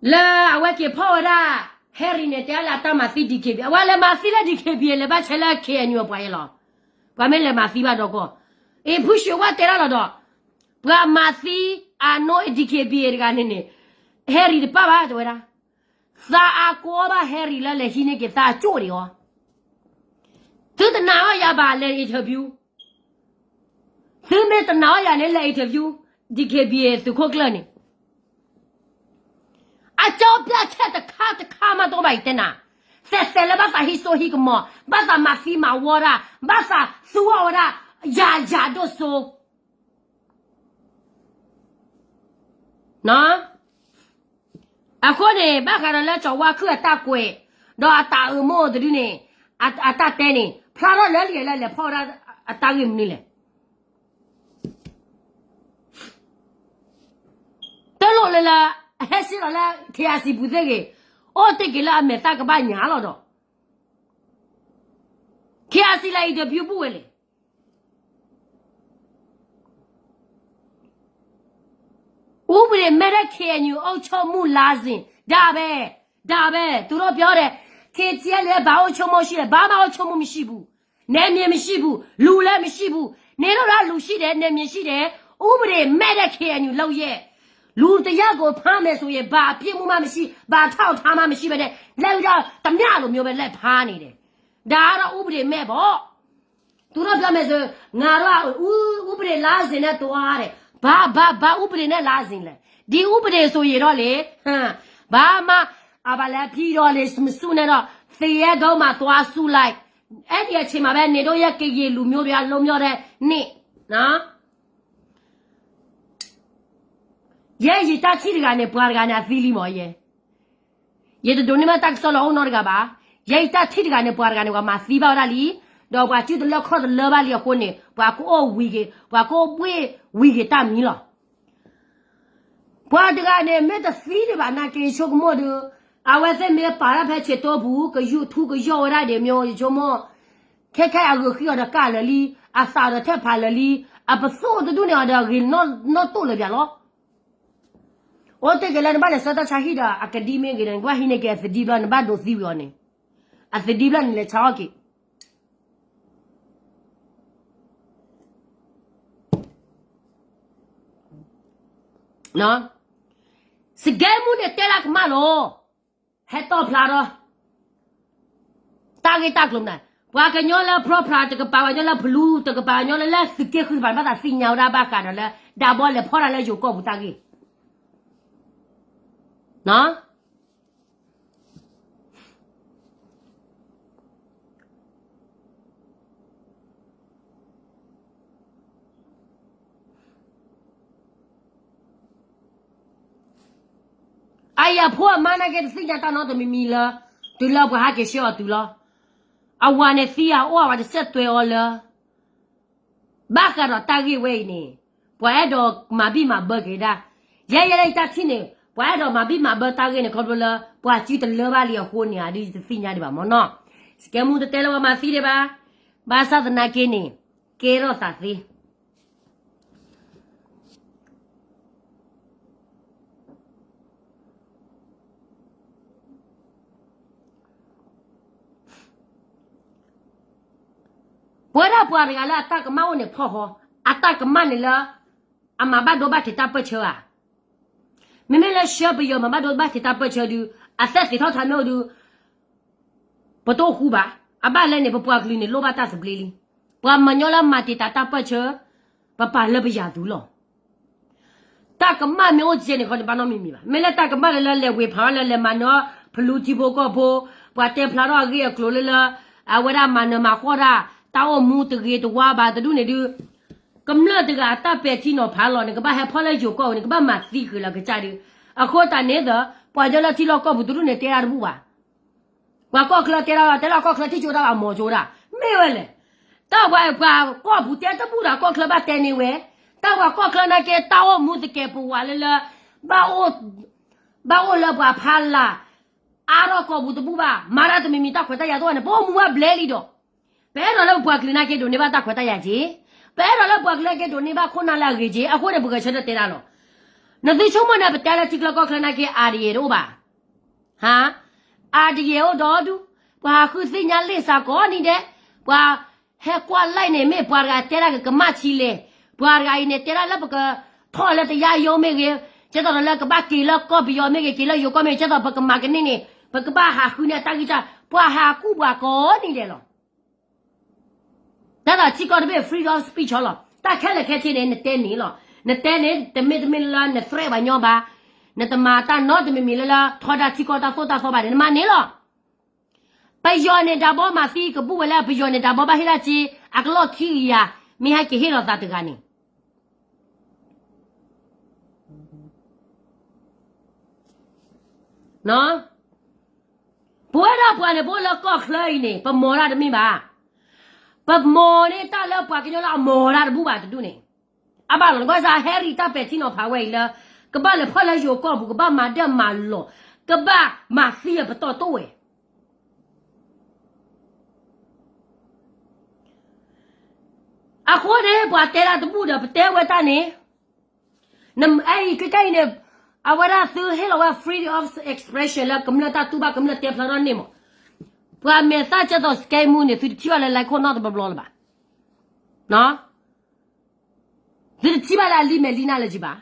လၢအဝဲက့ၤဖီၣ်ဝဲဒၣ်, Harry န့ၣ် တဲလၢအတၢ်မၤသံ DKBA, အဝဲလဲၤမၤသံလၢ DKBA လဲၤဘၣ်ဆဲးလၢ KNU အပှၤအံၤလီၤ. ပှၤမ့ၢ်လဲၤမၤသံဘၣ်ဒီးကီး, အ့ၣ် ဖုၣ်ၡ့ဝါတဲဒၣ်လီၤဒီး, ပှၤမၤသံအနီၢ် DKBA တဂၤန့ၣ်န့ၣ်, Harry တပၣ်ဘၣ်တဲဝဲဒၣ်, သးအါကိးဘၣ် Harry လၢလဲၤဟံးန့ၢ်က့ၤသးကၠိၣ်ဒံးအီၤ, သုတနာ်အီၤယၤဘၣ်လဲၤ interview သုမ့ၢ်တနာ်အီၤယၤန့ၣ် လဲၤ interview DKBA သုးခိၣ်ကျၢၢ်န့ၣ်, အကၠီပျၢ်ဆဲးတခါတခါမးတအိၣ်ဘၣ်အံၤတဲနၤ, သဲးသဲးလၢဘၣ်သးဟံးစိဟံးကမီၤ, ဘၣ်သးမၤသံမၤဝီတၢ်, ဘၣ်သးသူအီၤဝဲဒၣ်, ယၤယၤဒိၣ်စိ အဃိန့ၣ် ဘၣ်ဃးဒီးလၢကၠီၤဝါခုၣ်အတၢ်ကွဲး, ဒီးအတၢ်အၢမ့ၢ်တဒုန့ၣ်, အတၢ်တဲန့ၣ် ဖျါထီၣ်လၢလံာ်လၢလဲၤဖီၣ်ဝဲဒၣ်, အတၢ်ဂ့ၢ်မနုၤလဲၣ်. တလိၣ်လၢလၢ, အဟဲစ့ၢ်လီၤလၢ KIC ပူၤသ့ၣ်ဂ့ၤ, အိၣ်တ့ၢ်က့ၤလၢအမဲာ်သၣ်ကဘၣ်ညါလီၤဒီး, KIC လၢ interview ဘူၣ်ဝဲလဲၣ် ဥပဒေမဲ့တဲ့ KNU အုပ်ချုပ်မှုလမ်းစဉ်, ဒါပဲ, ဒါပဲ, သူတို့ပြောတယ်, KTLA ဘာအုပ်ချုပ်မှုရှိလဲ, ဘာမှအုပ်ချုပ်မှုမရှိဘူး, နယ်မြေမရှိဘူး, လူလည်းမရှိဘူး, နေတော့လူရှိတယ်, နယ်မြေရှိတယ်, ဥပဒေမဲ့တဲ့ KNU လုပ်ရက်, လူတစ်ယောက်ကိုဖမ်းမယ်ဆိုရင် ဘာအပြစ်မှုမှမရှိ, ဘာထောက်ထားမှမရှိဘဲနဲ့ လက်ပြီးတော့ ဓမြလိုမျိုးပဲ လက်ဖမ်းနေတယ်. ဒါကတော့ ဥပဒေမဲ့ပေါ့. သူတို့ပြောမယ်ဆိုရင် ငါတို့က ဥ, ဥပဒေလမ်းစဉ်နဲ့သွားတယ်. ဘာ, ဘာ, ဘာဥပဒေနဲ့လမ်းစဉ်လဲ. ဒီဥပဒေဆိုရင်တော့လေ, ဟမ်, ဘာမှ, အဘလဲပြီးတော့လေ, မစုနဲ့တော့, သေရဲဒုံးမှာသွားစုလိုက်. အဲ့ဒီအချိန်မှာပဲ နေတို့ရဲ့ကရင်လူမျိုးတွေက လွတ်မြောက်တဲ့နေ့, နော်. ယဲယတၢ်ထံၣ်တဂၤန့ၣ် ပှၤတဂၤန့ၣ် အသံလံမးယဲ. ယတဒိးန့ၢ်ဘၣ်တၢ်ကစီၣ်လၢအအိၣ်နီတဂၤဘၣ်. ယဲယတၢ်ထံၣ်တဂၤန့ၣ် ပှၤတဂၤန့ၣ် ပှၤမၤသံဘၣ်ဝဲဒၣ်လံ, ဒီးပှၤစုတလၢခီၣ်တလၢဘၣ်လံအဃိန့ၣ် ပှၤကအိၣ်ဝံၤက့ၤ, ပှၤကအိၣ်ဘှ့ၣ်ဝံၤက့ၤတၢ်မံၤလီၤ. ပှၤတဂၤန့ၣ် မ့ၢ်တသံဒံးဘၣ်နာ်က့ ယဆိကမိၣ်ဒီး, အဝဲသ့ၣ်မ့ၢ်ပာ်ဒၣ်ဖဲဆဲးတိပူၤ ကယူးထူကယီၢ်ဝဲဒၣ်ဒ်မ့ၢ် ယဆိကမိၣ်, ခဲခဲအဂုာ်ဃံအီၤဒီးကၢ်လၢာ်လံ, အသးဒီးထဲဖးလၢာ်လံ, အပသိၣ်တဒူၣ်န့ၣ်အီၤဒီးအဂ့ၤနီၢ်တိၢ်လၢာ်ပၠးလီၤ. အိၣ်တ့ၢ်က့ၤလၢနဘၣ်လဲၤဆှၢတၢ်ဆါဟံၣ်ဒီး အကဒံမ့ၢ်ဂ့ၤဒီး နကဘၣ်ဟံးန့ၢ်က့ၤအသဒံဘျီ နဘၣ်ဒိးသံဝံၤအီၤန့ၣ်, အသဒံဘျီန့ၣ်လဲၤဆါအီၣ်က့ၤ စကဲမူန့ၣ်တဲလၢကမၣ်လီၤ, ဟဲတီၣ်ဖျါထီၣ် တၢ်ဂ့ၢ်တၢ်ကျိၤမနုၤ, ပှၤကညီလၢ ဖြိဖြါ တကပၤ ပှၤကညီလၢဖလူ တကပၤ ပှၤကညီလၢလၢသုးက့ဃုတကပၤ ဘၣ်သးသ့ၣ်ညါဝဲဒၣ်ဘၣ်ဃးဒီးလၢ ဒးဘီလဲၤဖီၣ်တၢ်လၢယိၤကီၢ်ပူၤတၢ်ဂ့ၢ် အယၤဖိအမါနာ်က့ တသ့ၣ်ညါတၢ်နီတမံၤမံၤလၢ တုၤလၢပှၤဟဲက့ၤဆှၢအီၤတုၤလီၤ. အဝၤန့ၣ်သံအအိၣ် အဝၤတစဲးတွဲအီၤလၢ ဘၣ်ဃးဒီးတၢ်ဂ့ၢ်ဝဲအံၤန့ၣ် ပှၤအဲၣ်ဒိးမၤဘံၣ်မၤဘၢက့ၤဒၣ်. ယဲယဲလၢယတၢ်ထံၣ်န့ၣ် ပှၤအဲၣ်ဒိးမၤဘံၣ်မၤဘၢတၢ်ဂ့ၢ်န့ၣ် ခီဖျိလၢ ပှၤစုတလၢဘၣ်လံအဃိန့ၣ် အဒုးတသ့ၣ်ညါဒံးဘၣ်မ့ၢ်နီၢ်. စကဲမူတတဲလၢပှၤမၤသံဒံးဘၣ်. ဘၣ်ဆၣ်သနာ်က့န့ၣ် ကဲထီၣ်သးသ့. ပဝဲဒၣ်ပှၤတဂၤလၢအတၢ်ကမၣ်အိၣ်န့ၣ်ဖီၣ်ဃီ, အတၢ်ကမၣ်န့ၣ်လၢ အမၤဘၣ်ဒိဘၣ်ထံးတၢ်ပၢၢ်ဆၢဧါ. မ့မ့ၢ်လၢဆှၢပယီၤမၤဘၣ်ဒိဘၣ်ထံးတၢ်ပၢၢ်ဆၢဒုး အသက်သေထီၣ်ထါမ့ၢ်အိၣ်ဒုး ပတအိၣ်ဃူဘၣ်. အဘၣ်လဲၣ်န့ၣ် ပပှၤကလုာ်န့ၣ်လိၣ်ဘၣ်တၢ်သဘျ့လံ. ပှၤမၤညီလၢမၤတံာ်တာ်တၢ်ပၢၢ်ဆၢ ပပာ်လၢပယၤသူလီၤ. တၢ်ကမၣ်မ့ၢ်အိၣ်ကဲန့ၣ်ခီန့ၣ် ဘၣ်နီတမံၤမံၤဘၣ်. မ့ၢ်လၢတၢ်ကမၣ်လၢလၢလဲၤဝ့ၤဖးလၢလဲၤမၤနၢၤဖလူထံဖိကီၢ်ဖိ, ပှၤတဲဖျါထီၣ်အဂ့ၢ်အကျိၤလၢလၢ အဝဲဒၣ်မၤနၢၤမၤဃီၣ်တၢ်, တၢ်အိၣ်မူတဂ့ၤတဝါဘၣ်တဒူၣ်န့ၣ်ဒုး ကမျၢၢ်တဂၤအတၢ်ပဲာ်ထံနီၤဖးလီၤ, နကဘၣ်ဟဲဖီၣ်လၢယိၤကီၢ်ဝဲ နကဘၣ်မၤသံဃုာ်လီၤကစၢ်ဒုး. အဃိသတးန့ၣ်ဒီး ပှၤကညီလၢထံလီၢ်ကီၢ်ပူၤတဒူၣ်န့ၣ် တဲတၢ်တဘူၣ်ဘၣ်. ပှၤကီၢ်ချၢတဲတၢ်ဘၣ်, တဲလၢကီၢ်ချၢထံၣ်ကၠိတၢ်ဘၣ် မီၤကၠိတၢ်, မ့ၢ်ဝဲလဲၣ်. တၢ်ပှၤ ပှၤကီၢ်ပူၤတဲတဘူၣ်ဒီး ကီၢ်ချၢဘၣ်တဲန့ၢ်ဝဲ, တၢ်ပှၤကီၢ်ချၢနာ်က့ တၢ်အိၣ်မူသကဲးပဝးလၢလၢ ဘၣ်အိၣ်လၢပှၤဖးလၢ် အါထီၣ်ကီၢ်ပူၤတဘူၣ်ဘၣ်, မၤတၢ်တမံၤမံၤတၢ်ခွဲးတၢ်ယာ်တအိၣ်န့ၣ် ပအိၣ်မူဘၣ်ဘျဲလံဒီး ပအဲၣ်ဒိးလၢပပှၤကလုာ်နာ်က့ဒိးန့ၢ်ဘၣ်တၢ်ခွဲးတၢ်ယာ်က့, ပအဲၣ်ဒိးလၢပှၤကလုာ်နာ်က့ဒိးန့ၢ်ဘၣ်ခိၣ်နၢ်လၢအဂ့ၤက့, အဃိန့ၣ် ပဂဲၤဆၢထၢၣ်တဲတၢ်လီၤ. နသုဆိကမိၣ်န့ၣ် ပတဲလၢထံချၢကီၢ်ချၢနာ်က့ အါဒယဲၢ်တအိၣ်ဘၣ်. ဟါ, အါဒယဲၢ်အိၣ်ဒီဒူၣ်, ပှၤဟးဃုသ့ၣ်ညါလံာ်စးကိးနံၤဒဲး, ပှၤဟဲကွၢ်လၢ်န့ၣ် မ့ၢ်ပှၤတဂၤတဲဒၣ်ကကမၣ်ဆံးလဲၣ်, ပှၤတဂၤအံၤန့ၣ် တဲဒၣ်လၢပကထီၣ်လၢတယါယိမ့ၢ်ဂ့ၤ, ကဲသိးဒီးလၢကဘၣ်က့ၤလၢကီၢ်ပယီၤမ့ၢ်ဂ့ၤ, က့ၤလၢယိၤကီၢ်မ့ၢ်ဂ့ၤ, ကဲသိးပကမၤကန့ၢ်န့ၣ် ပကဘၣ်ဟးဃုန့ၢ်အတၢ်ဂံၢ်စၢ်, ပှၤဟးကူၣ်ပှၤကိးနံၤဒဲးလီၤ. တၢ်သးထံကီၢ်တဘ့ၣ် freedom of speech လီၤ. တၢ်ခဲလၢာ်ခဲဆ့န့ၣ် နတဲန့ၣ်လီၤ. နတဲန့ၣ် တမ့ၢ်တမ့ၢ်လၢန threat ပှၤညီဘၣ်. နတမၤတၢ်နီတမံၤမံၤလၢလၢ ထီဒါထံကီၢ်တၢ်သိၣ်တၢ်သီဘၣ်န့ၣ် နမၤန့ၣ်လီၤ. ပယီၤန့ၣ် ဒၣ်ဘီမၤသံကဘူၣ်ဝဲလၢ ပယီၤန့ၣ် ဒၣ်ဘီဘၣ်ဟ့ၣ်ဒၣ်က့ အကလီၢ်ခံကယၤ, မ့ၢ်ဟဲက့ၤဟ့ၣ်လီၤသးတဂၤန့ၣ် ပဝဲဒၣ်ပှၤန့ၣ် ပအိၣ်လၢကီၢ်ချၢအံၤန့ၣ် ပမီၤတၢ်တမ့ၢ်ဘၣ်. ပမီၤန့ၢ်တၢ်လၢပှၤကညီလၢအမီၤတၢ်တဘူၣ်ဘၣ်တဒူၣ်န့ၣ်, အဘၣ်လီၤနကွၢ်စ့ၢ် ဟဲရံၣ်တၢ်ပဲာ်ထံနီၤဖးဝဲအံၤလၢ ကဘၣ်လဲၤဖီၣ်လၢယိၤကီၢ်ပူၤ ကဘၣ်မၤဒၢၣ်မၤလီၤ, ကဘၣ်မၤသံအပတီၢ်တိၢ်ဝဲ အဃိန့ၣ် ပှၤတဲတၢ်တဘူၣ်ဒီး ပတဲဝဲတၢ်န့ၣ်, နအဲၣ်အံၤခဲကနံၣ်အံၤန့ၣ်, အဝဲဒၣ်သုဟ့ၣ်လီၤဝဲ freedom of expression လၢကမျၢၢ်တၢ်တူၢ်ဘၣ်ကမျၢၢ်တဲဖျါထီၣ်န့ၣ်မး, ပှၤမဲာ်သၣ်ကဲသိး scam မူန့ၣ် သုတထံၣ်ဘၣ်လၢ like ခိၣ်နီၣ်တဘျီဘျီလၢၤဘၣ်. သုတထံၣ်ဘၣ်လၢအလံာ်မဲာ်လံနၢ်လၢၤဘၣ်.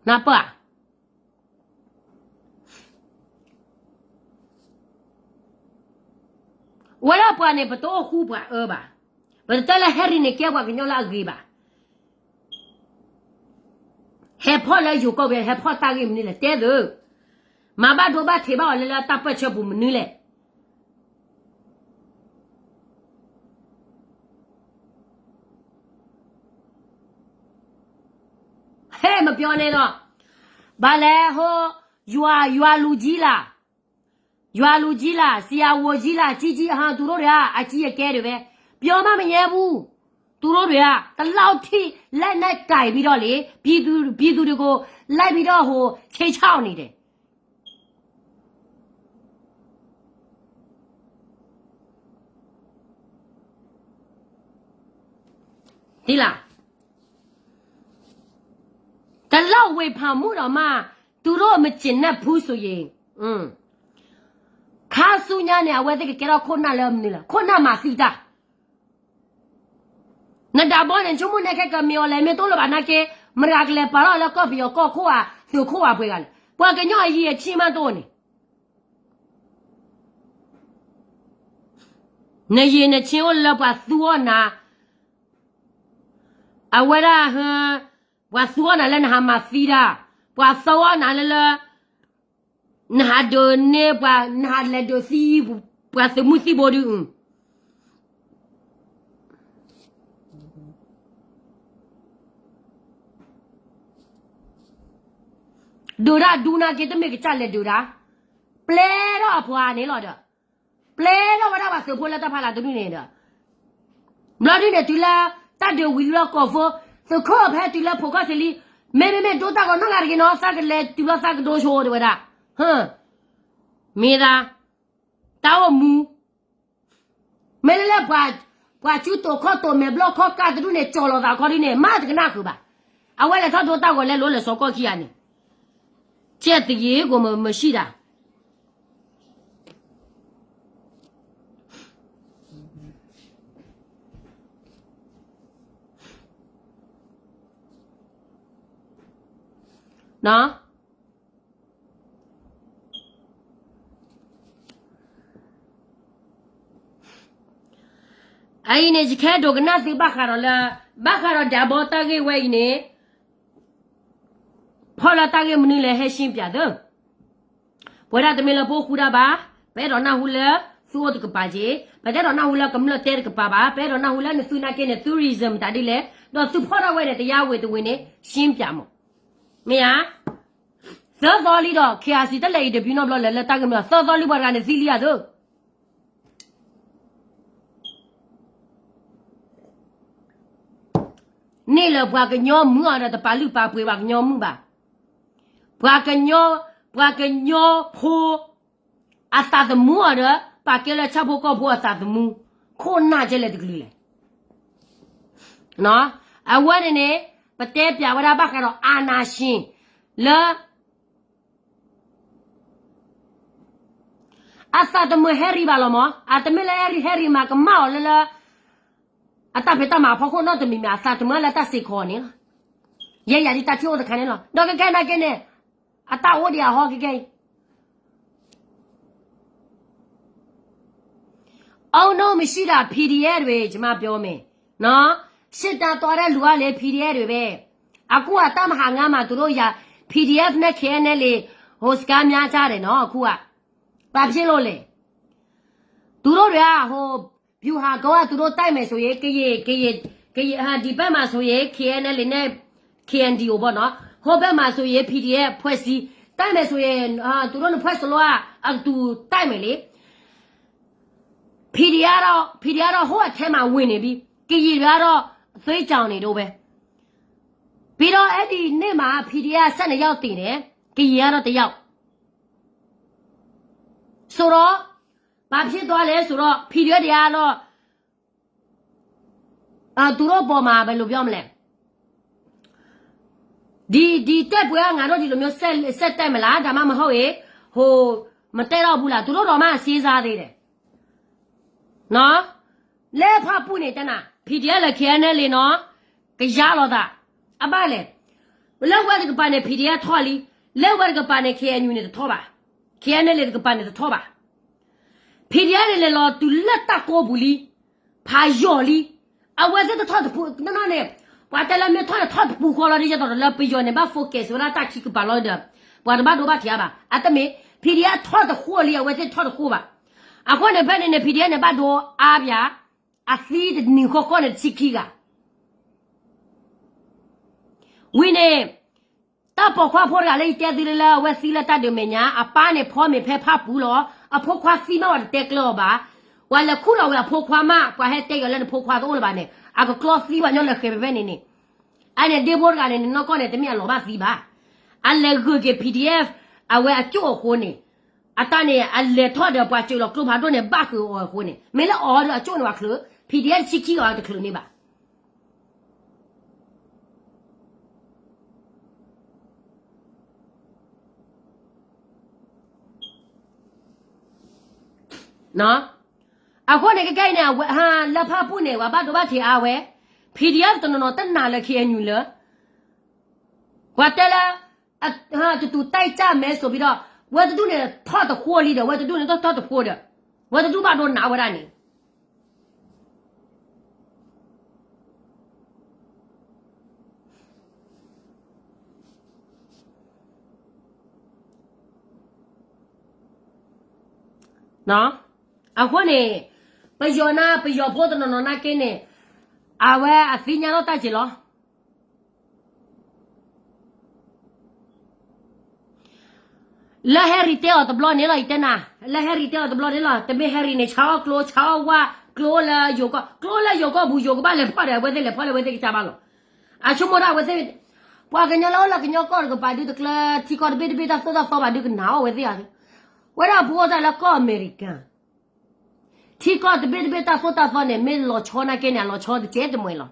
နၢ်ပၢၢ်ဧါ. ဝဲဒၣ်ပှၤန့ၣ် ပတအိၣ်ဃူပှၤအၢဘၣ်. ပတတဲလၢ Harry န့ၣ် ကဲပှၤကညီလၢအဂ့ၤဘၣ်. ဟဲဖီၣ်လၢယိၤကီၢ်ပူၤ ဟဲဖီၣ်တၢ်ဂ့ၢ်မနုၤလဲၣ် တဲသု, မၤဘၣ်ဒိဘၣ်ထံးဘၣ်အီၤလၢလၢတၢ်ပၢၢ်ဆၢပူၤမနုၤလဲၣ်. ဟဲမပျီန့ၣ်ဒီး, ဘၣ်လဲၣ်ဟိ, ယွၤ, ယွၤလူၤကံလၢ်, ယွၤလူၤကံလၢ်, ဆံယဝိၤကံလၢ်, ကံကံအဟါ တူၢ်ရိၣ်ဒံးဧါ, အကံအကဲဒံးဝဲ, ပျီမးမညဲဘူး, တူၢ်ရိၣ်ဒံးဧါ, တလီၢ်ထံၣ် လက်နက်ကိုင်ပြီးတော့လေ, ပြည်သူ, ပြည်သူတွေကို လိုက်ပြီးတော့ ဟို, ခြိမ်းခြောက်နေတယ်. သိလား, တလီၢ်ဝ့ၤဖးမူဒီးမး, သူတို့မကျေနပ်ဘူးဆိုရင်, ခါဆူညါန့ၣ် အဝဲသ့ၣ်ကကဲထီၣ်ခိၣ်နၢ်လၢမနုၤလဲၣ်, ခိၣ်နၢ်မၤသံတၢ် နဒၣ်ဘီန့ၣ် ဆိကမိၣ်န့ၣ် ခဲကမ့ၢ်အီၤလဲၣ် မ့ၢ်တအိၣ်လၢၤဘၣ်နာ်က့, မတၤကလဲၤပာ်ထီၣ်လၢကီၢ်ပယီၤကီၢ်ခိၣ်ဧါ, သုးခိၣ်ဧါပှဲၤဂၤလဲၣ်, ပှၤကညီအရည်အချင်းမးတအိၣ်န့ၣ်, နရည်နချင်းအိၣ်လၢပှၤသူအီၣ်နၤ, အဝဲဒၣ်, ပှၤသူအီၣ်နၤလၢနဟးမၤသံတၢ်, ပှၤသူအီၣ်နၤလၢလၢ နဟးဒုးန့ၢ်ပှၤ, နဟးလဲၤဒုးသံ, ပှၤသုးမုၢ်သံၣ်ဘိဒုး, ဒုးတၢ်ဒူနာ်က့ တမ့ၢ်ကစၢ်လဲၤဒုးတၢ်, ပျဲထီၣ်အပှၤန့ၣ်လီၤဒီး, ပျဲထီၣ်ဝဲဒၣ်ပှၤသုးဖိလၢတၢ်ဖးလၢ်တဒူၣ်န့ၣ်ဒီး ဘျီဒုန့ၣ် တုၤလၢ တၢ်ဒုးဝံၤလီၤကီၢ်ဖိ, သုးခိၣ်ဖဲတုၤလၢဖိခီၣ်ဆံးလံ, မ့မ့မ့ၢ်ဒိတၢ်ဂီၤနီၢ်ဂၤတဂ့ၤနီၤ, သးကလဲၤတုၤဘျီသးကဒိဆိတဲဝဲဒၣ်, မ့ၢ်ဒၣ်, တၢ်အိၣ်မူ, မ့ၢ်လၢလၢ ပှၤစုတိာ်ခီၣ်တိာ်မဲာ်ဘျီၣ်ခီၣ်ကၢ်တဒူၣ်န့ၣ် ကၠီၤလီၤသးခီဒုန့ၣ် မ့ၢ်တကနၣ်ဃုာ်ဘၣ်. အဝဲလဲၤထီၣ်ဒိတၢ်ဂီၤလဲၤလိၤလၢစီၤကီၢ်ခံဂၤန့ၣ်, ကဲသယ့ၣ်ကိးမုၢ်မုၢ်ဆံဒၣ် အအံၤန့ၣ် ယခဲဒိၣ်ကနၣ်သုဘၣ်ဃးဒီးလၢ ဘၣ်ဃးဒီးဒၣ်ဘီတၢ်ဂ့ၢ်ဝဲအံၤန့ၣ် ဖီၣ်လၢတၢ်ဂ့ၢ်မနုၤလဲၣ်ဟဲရှင်းပြသု ပဝဲဒၣ်တမ့ၢ်လၢပအိၣ်ဃူတၢ်ဘၣ်, ပအဲၣ်ဒိးနၢ်ဟူလၢသုအိၣ်တကပၤက့ၤ, ပတအဲၣ်ဒိးနၢ်ဟူလၢကမျၢၢ်တဲတကပၤဘၣ်, ပအဲၣ်ဒိးနၢ်ဟူလၢနသုနာ်က့န့ၣ် သု reason မတၤဒ်လဲၣ်, ဒီးသုဖီၣ်ထီၣ်ဝဲန့ၣ် တယါဝ့ၤတဝ့ၤန့ၣ် ရှင်းပြမး, မ့ၢ်ဧါ, သၢသီလံဒီး KIC တလဲၤ interview နီတဘျီလၢၤ လၢတၢ်ဂ့ၢ်မနုၤ သၢသီလံပှၤတဂၤန့ၣ်သံလံဧါသု န့ၣ်လၢပှၤကညီမုာ်အီၤဒီးတပာ်လုၢ်ပာ်ပှ့ၤပှၤကညီမုာ်ဘၣ်. ပှၤကညီ, ပှၤကညီဖိ အသးသမူအီၤဒီး ပာ်ကဲလၢဆၣ်ဖိကီၢ်ဖိအသးသမူ ခိၣ်နၢ်ကဲလဲၣ်တကလုာ်လဲၣ်. အဝဲန့ၣ်န့ၣ် ပတဲပျးဝဲဒၣ်ဘၣ်ဃးဒီး အာဏာရှင် လၢ အသးတမုာ်ဟဲရံၣ်ဘၣ်လီၤမး, အတမ့ၢ်လၢဟဲရံၣ်မးကမၣ်အီၤလၢလၢ အတၢ်ဖံးတၢ်မၤအဖီခိၣ်နီတမံၤမံၤ အသးတမုာ်လၢတၢ်စ့ၢ်ကီးန့ၣ်လီၤ. ယဲယၤဒ်တၢ်ထံၣ်အိၣ်တခါန့ၣ်လီၤ. ဒီးကဲကဲနာ်က့န့ၣ် အတၢ်အိၣ်ဒံးအဟီကဲကဲအံၤ အနီၢ်မ့ၢ်ဆံးဒၣ် PDF တဝ့ၢ် ယမါပျီမဲာ်, ရှ့တၢ်တီဒၣ်လူၤအါလဲၣ် PDF တဝ့ၢ်ဘဲ, အကူၣ်အတၢ်မဟါငါမး သူတို့ယၤ PDF နဲ့ KNLA ဟိုစကါများကြတယ်နော် အခုက ဘာဖြစ်လို့လဲ သူတို့တွေက ဟို ဗျူဟာကုန်းက သူတို့တိုက်မယ်ဆိုရင် ကရင် ကရင် ကရင် ဟာ ဒီဘက်မှာဆိုရင် KNLA နဲ့ KNDO ပေါ့နော်, ဟိုဘက်မှာဆိုရင် PDF ဖွဲ့စည်း, တိုက်မယ်ဆိုရင် ဟာ သူတို့နှစ်ဖွဲ့စလုံးက အတူတိုက်မယ်လေ. PDF ကတော့ PDF ကတော့ ဟိုအထဲမှာဝင်နေပြီ, ကရင်တွေကတော့ သွေးကြောင်နေတော့ပဲ, ပြီးတော့ အဲ့ဒီနေ့မှာ PDF ဆယ့်နှစ်ယောက်သေတယ်, ကရင်ကတော့တစ်ယောက် ဆိုတော့ ဘာဖြစ်သွားလဲဆိုတော့ PDF တွေကတော့ အာ သူတို့ပေါ်မှာ ဘယ်လိုပြောမလဲ, ဒီ ဒီတိုက်ပွဲက ငါတို့ ဒီလိုမျိုး ဆက် ဆက်တိုက်မလား, ဒါမှမဟုတ်ရင် ဟို မတိုက်တော့ဘူးလား, သူတို့တောင်မှ စဉ်းစားသေးတယ်နော်. လၢဖၣ်ပူၣ်န့ၣ် တနၤ PDF လၢ KNLA နော်, ကယါလီၤသး အဘၣ်လဲၣ်, လၢဝဲတကပၤန့ၣ် PDF ထီၣ်လံ, လၢဝဲတကပၤန့ၣ် KNU န့ၣ်တထီၣ်ဘၣ်, KNLA တကပၤန့ၣ်တထီၣ်ဘၣ်. PDF န့ၣ်လဲၤလီၤတုၤလၢတၢ်ကိးပူၤလံ, ဖးယိာ်လံ, အဝဲသ့ၣ်တထီၣ်တပူၤနီၢ်နီၢ်န့ၣ်, ပှၤတဲလၢမ့ၢ်ထီၣ်န့ၣ်ထီၣ်တပူၤဃီလီၤ, ဒ်သိးဒီးလၢပယီၤန့ၣ် ဘၣ် focus ဝဲဒၣ်တၢ်ခံကပၤလီၤဒီး, ပှၤတဘၣ်ဒိဘၣ်ထံးအါဘၣ်, အတမ့ၢ် PDF ထီၣ်တဃိလံ, အဝဲသ့ၣ်ထီၣ်တဃိဘၣ်. အဃိန့ၣ် ဖဲန့ၣ်န့ၣ် PDF န့ၣ် ဘၣ်ဒိအါပၠး, အသံတနံၤဃီဃီန့ၣ် တဆံခံဂၤ ဝံၤန့ၣ် တၢ်ပိာ်ခွါဖိတဂၤလၢယတဲသုလၢလၢ အဝဲသံလၢတၢ်ဒုးမဲာ်ညါ အပၢ်န့ၣ်ဖီမ့ၤဖဲဖၣ်ပူၤလီၤ. အဖိခွါသံမးဝဲတတဲကျၢၤအီၤဘၣ်. ပှၤလဲၤခူၣ်လီၤဝဲအဖိခွါမး ပှၤဟဲတဲယီၤလၢနဖိခွါတအိၣ်လၢၤဘၣ်န့ၣ် အကကျီသံဘၣ်ညီလၢဃဲၤဖဲဖဲန့ၣ်န့ၣ်. အန့ၣ်ဒ့ဖိတဂၤန့ၣ် နနီၢ်ကီၢ်န့ၣ် တမ့ၢ်အလီၤဘၣ်သံဘၣ်. အလဲၤဂုာ်က့ၤ PDF အဝဲအကၠိၣ်အဃိန့ၣ် အတၢ်န့ၣ် အလဲၤထီၣ်ဒီးပှၤစၢၤလီၤကျိဖးဒိၣ်န့ၣ် ဘၣ်ဃုာ်အီၤအဃိန့ၣ် မ့ၢ်လၢအီၤဒီးအကၠိၣ်န့ၣ်ပှၤချုး PDF တဆံခံဂၤတချုးန့ၣ်ဘၣ်. အဃိန့ၣ် ကကဲအံၤန့ၣ် အဝဲ ဟါ လၢဖၣ်ပူၣ်န့ၣ် ပှၤဘၣ်ဒိဘၣ်ထံးအါဝဲ, PDF တနီၤနီၤတနာ်လၢ KNU လၢ ပှၤတဲလၢ ဟါတတူၢ်တၢ်ကၢ်မဲစိးဘံဒီး ဝဲတဒူၣ်န့ၣ်ထီၣ်တဃိလံဒီး ဝဲတဒူၣ်န့ၣ်ထီၣ်တဃိဒီး ဝဲတဒူၣ်ဘၣ်ဒိနးဝဲဒၣ်န့ၣ် အဃိန့ၣ် ပယီၤနၤ ပယီၤဖိတနီၤနီၤနာ်က့န့ၣ် အဝဲအသ့ၣ်ညါထီၣ်တၢ်က့ၤလီၤ. လၢဟဲရံၤတဲအီၤတဘျီန့ၣ်လီၤ ယတဲနၤ, လၢဟဲရံၤတဲအီၤတဘျီန့ၣ်လီၤ. တမ့ၢ်ဟဲရံၤန့ၣ် ဆါအီၣ်ကျိ ဆါအီၣ်ဝါ ကျိလၢယိၤကီၢ် ကျိလၢယိၤကီၢ်ပူၤ ယိၤကဘၣ်လဲၤဖီၣ်ဒီး အဝဲသ့ၣ်လဲၤဖီၣ်လၢအဝဲသ့ၣ်ကစၢ်ဘၣ်လီၤ. အဆိကမိၣ်ဒၣ်အဝဲသ့ၣ် ပှၤကညီလၢအိၣ်လၢကညီကီၢ်တကပၤဒုးတကျၢၤ ထံကီၢ်တဘ့ၣ်တဘ့ၣ်တၢ်သိၣ်တၢ်သီဘၣ်ဒုးကနၣ်အီၣ်ဝဲသ့ၣ်ဧါ. ဝဲဒၣ်ပအိၣ်တၢ်လၢကီၢ်အမဲရကၤ ထံကီၢ်တဘ့ၣ်တဘ့ၣ်တၢ်သိၣ်တၢ်သီန့ၣ် မ့ၢ်လီၤဆီနာ်က့န့ၣ် အလီၤဆီတကဲတမှဲၤလီၤ.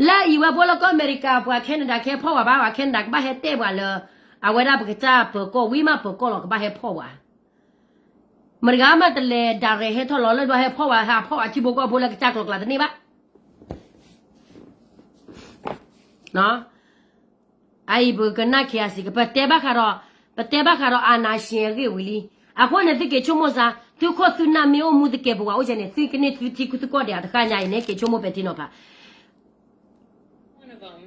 လၢအံၤဝဲပအိၣ်လၢကီၢ်အမဲရကၤ ပှၤ Canada ကဟဲဖီၣ်ဝဲဘၣ် ပှၤ Canada ကဘၣ်ဟဲတဲပှၤလၢ အဝဲဒၣ်ပကစၢ်ပၢၤကီၢ် ဝံၤမးပၢၤကီၢ်လီၤ ကဘၣ်ဟဲဖီၣ်ဝဲ. မတၤတဂၤမးတလဲၤ direct ဟဲထီၣ်လီၤလၢဒွးဟဲဖီၣ်ဝဲ ဟးဖီၣ်ဝဲထံဖိကီၢ်ဖိလၢကစၢ်ကျိၤကျါတန့ၢ်ဘၣ်. အအံၤပကနၣ် KIC ကပတဲဘၣ်ဃးဒီး ပတဲဘၣ်ဃးဒီး အာဏာရှင် အဂ့ၢ်ဝံၤလံ. အဃိန့ၣ် သုက့ၤဆိကမိၣ်စ့ၢ် သုခိၣ်သုနၢ်မ့ၢ်အိၣ်မူသကဲးပဝးအိၣ်ကဲန့ၣ် သုကန့ၢ်သုထံသုကီၢ်ဒဲးတဃᣁညါအံၤန့ၣ် က့ၤဆိကမိၣ်ပဲာ်ထံနီၤဖး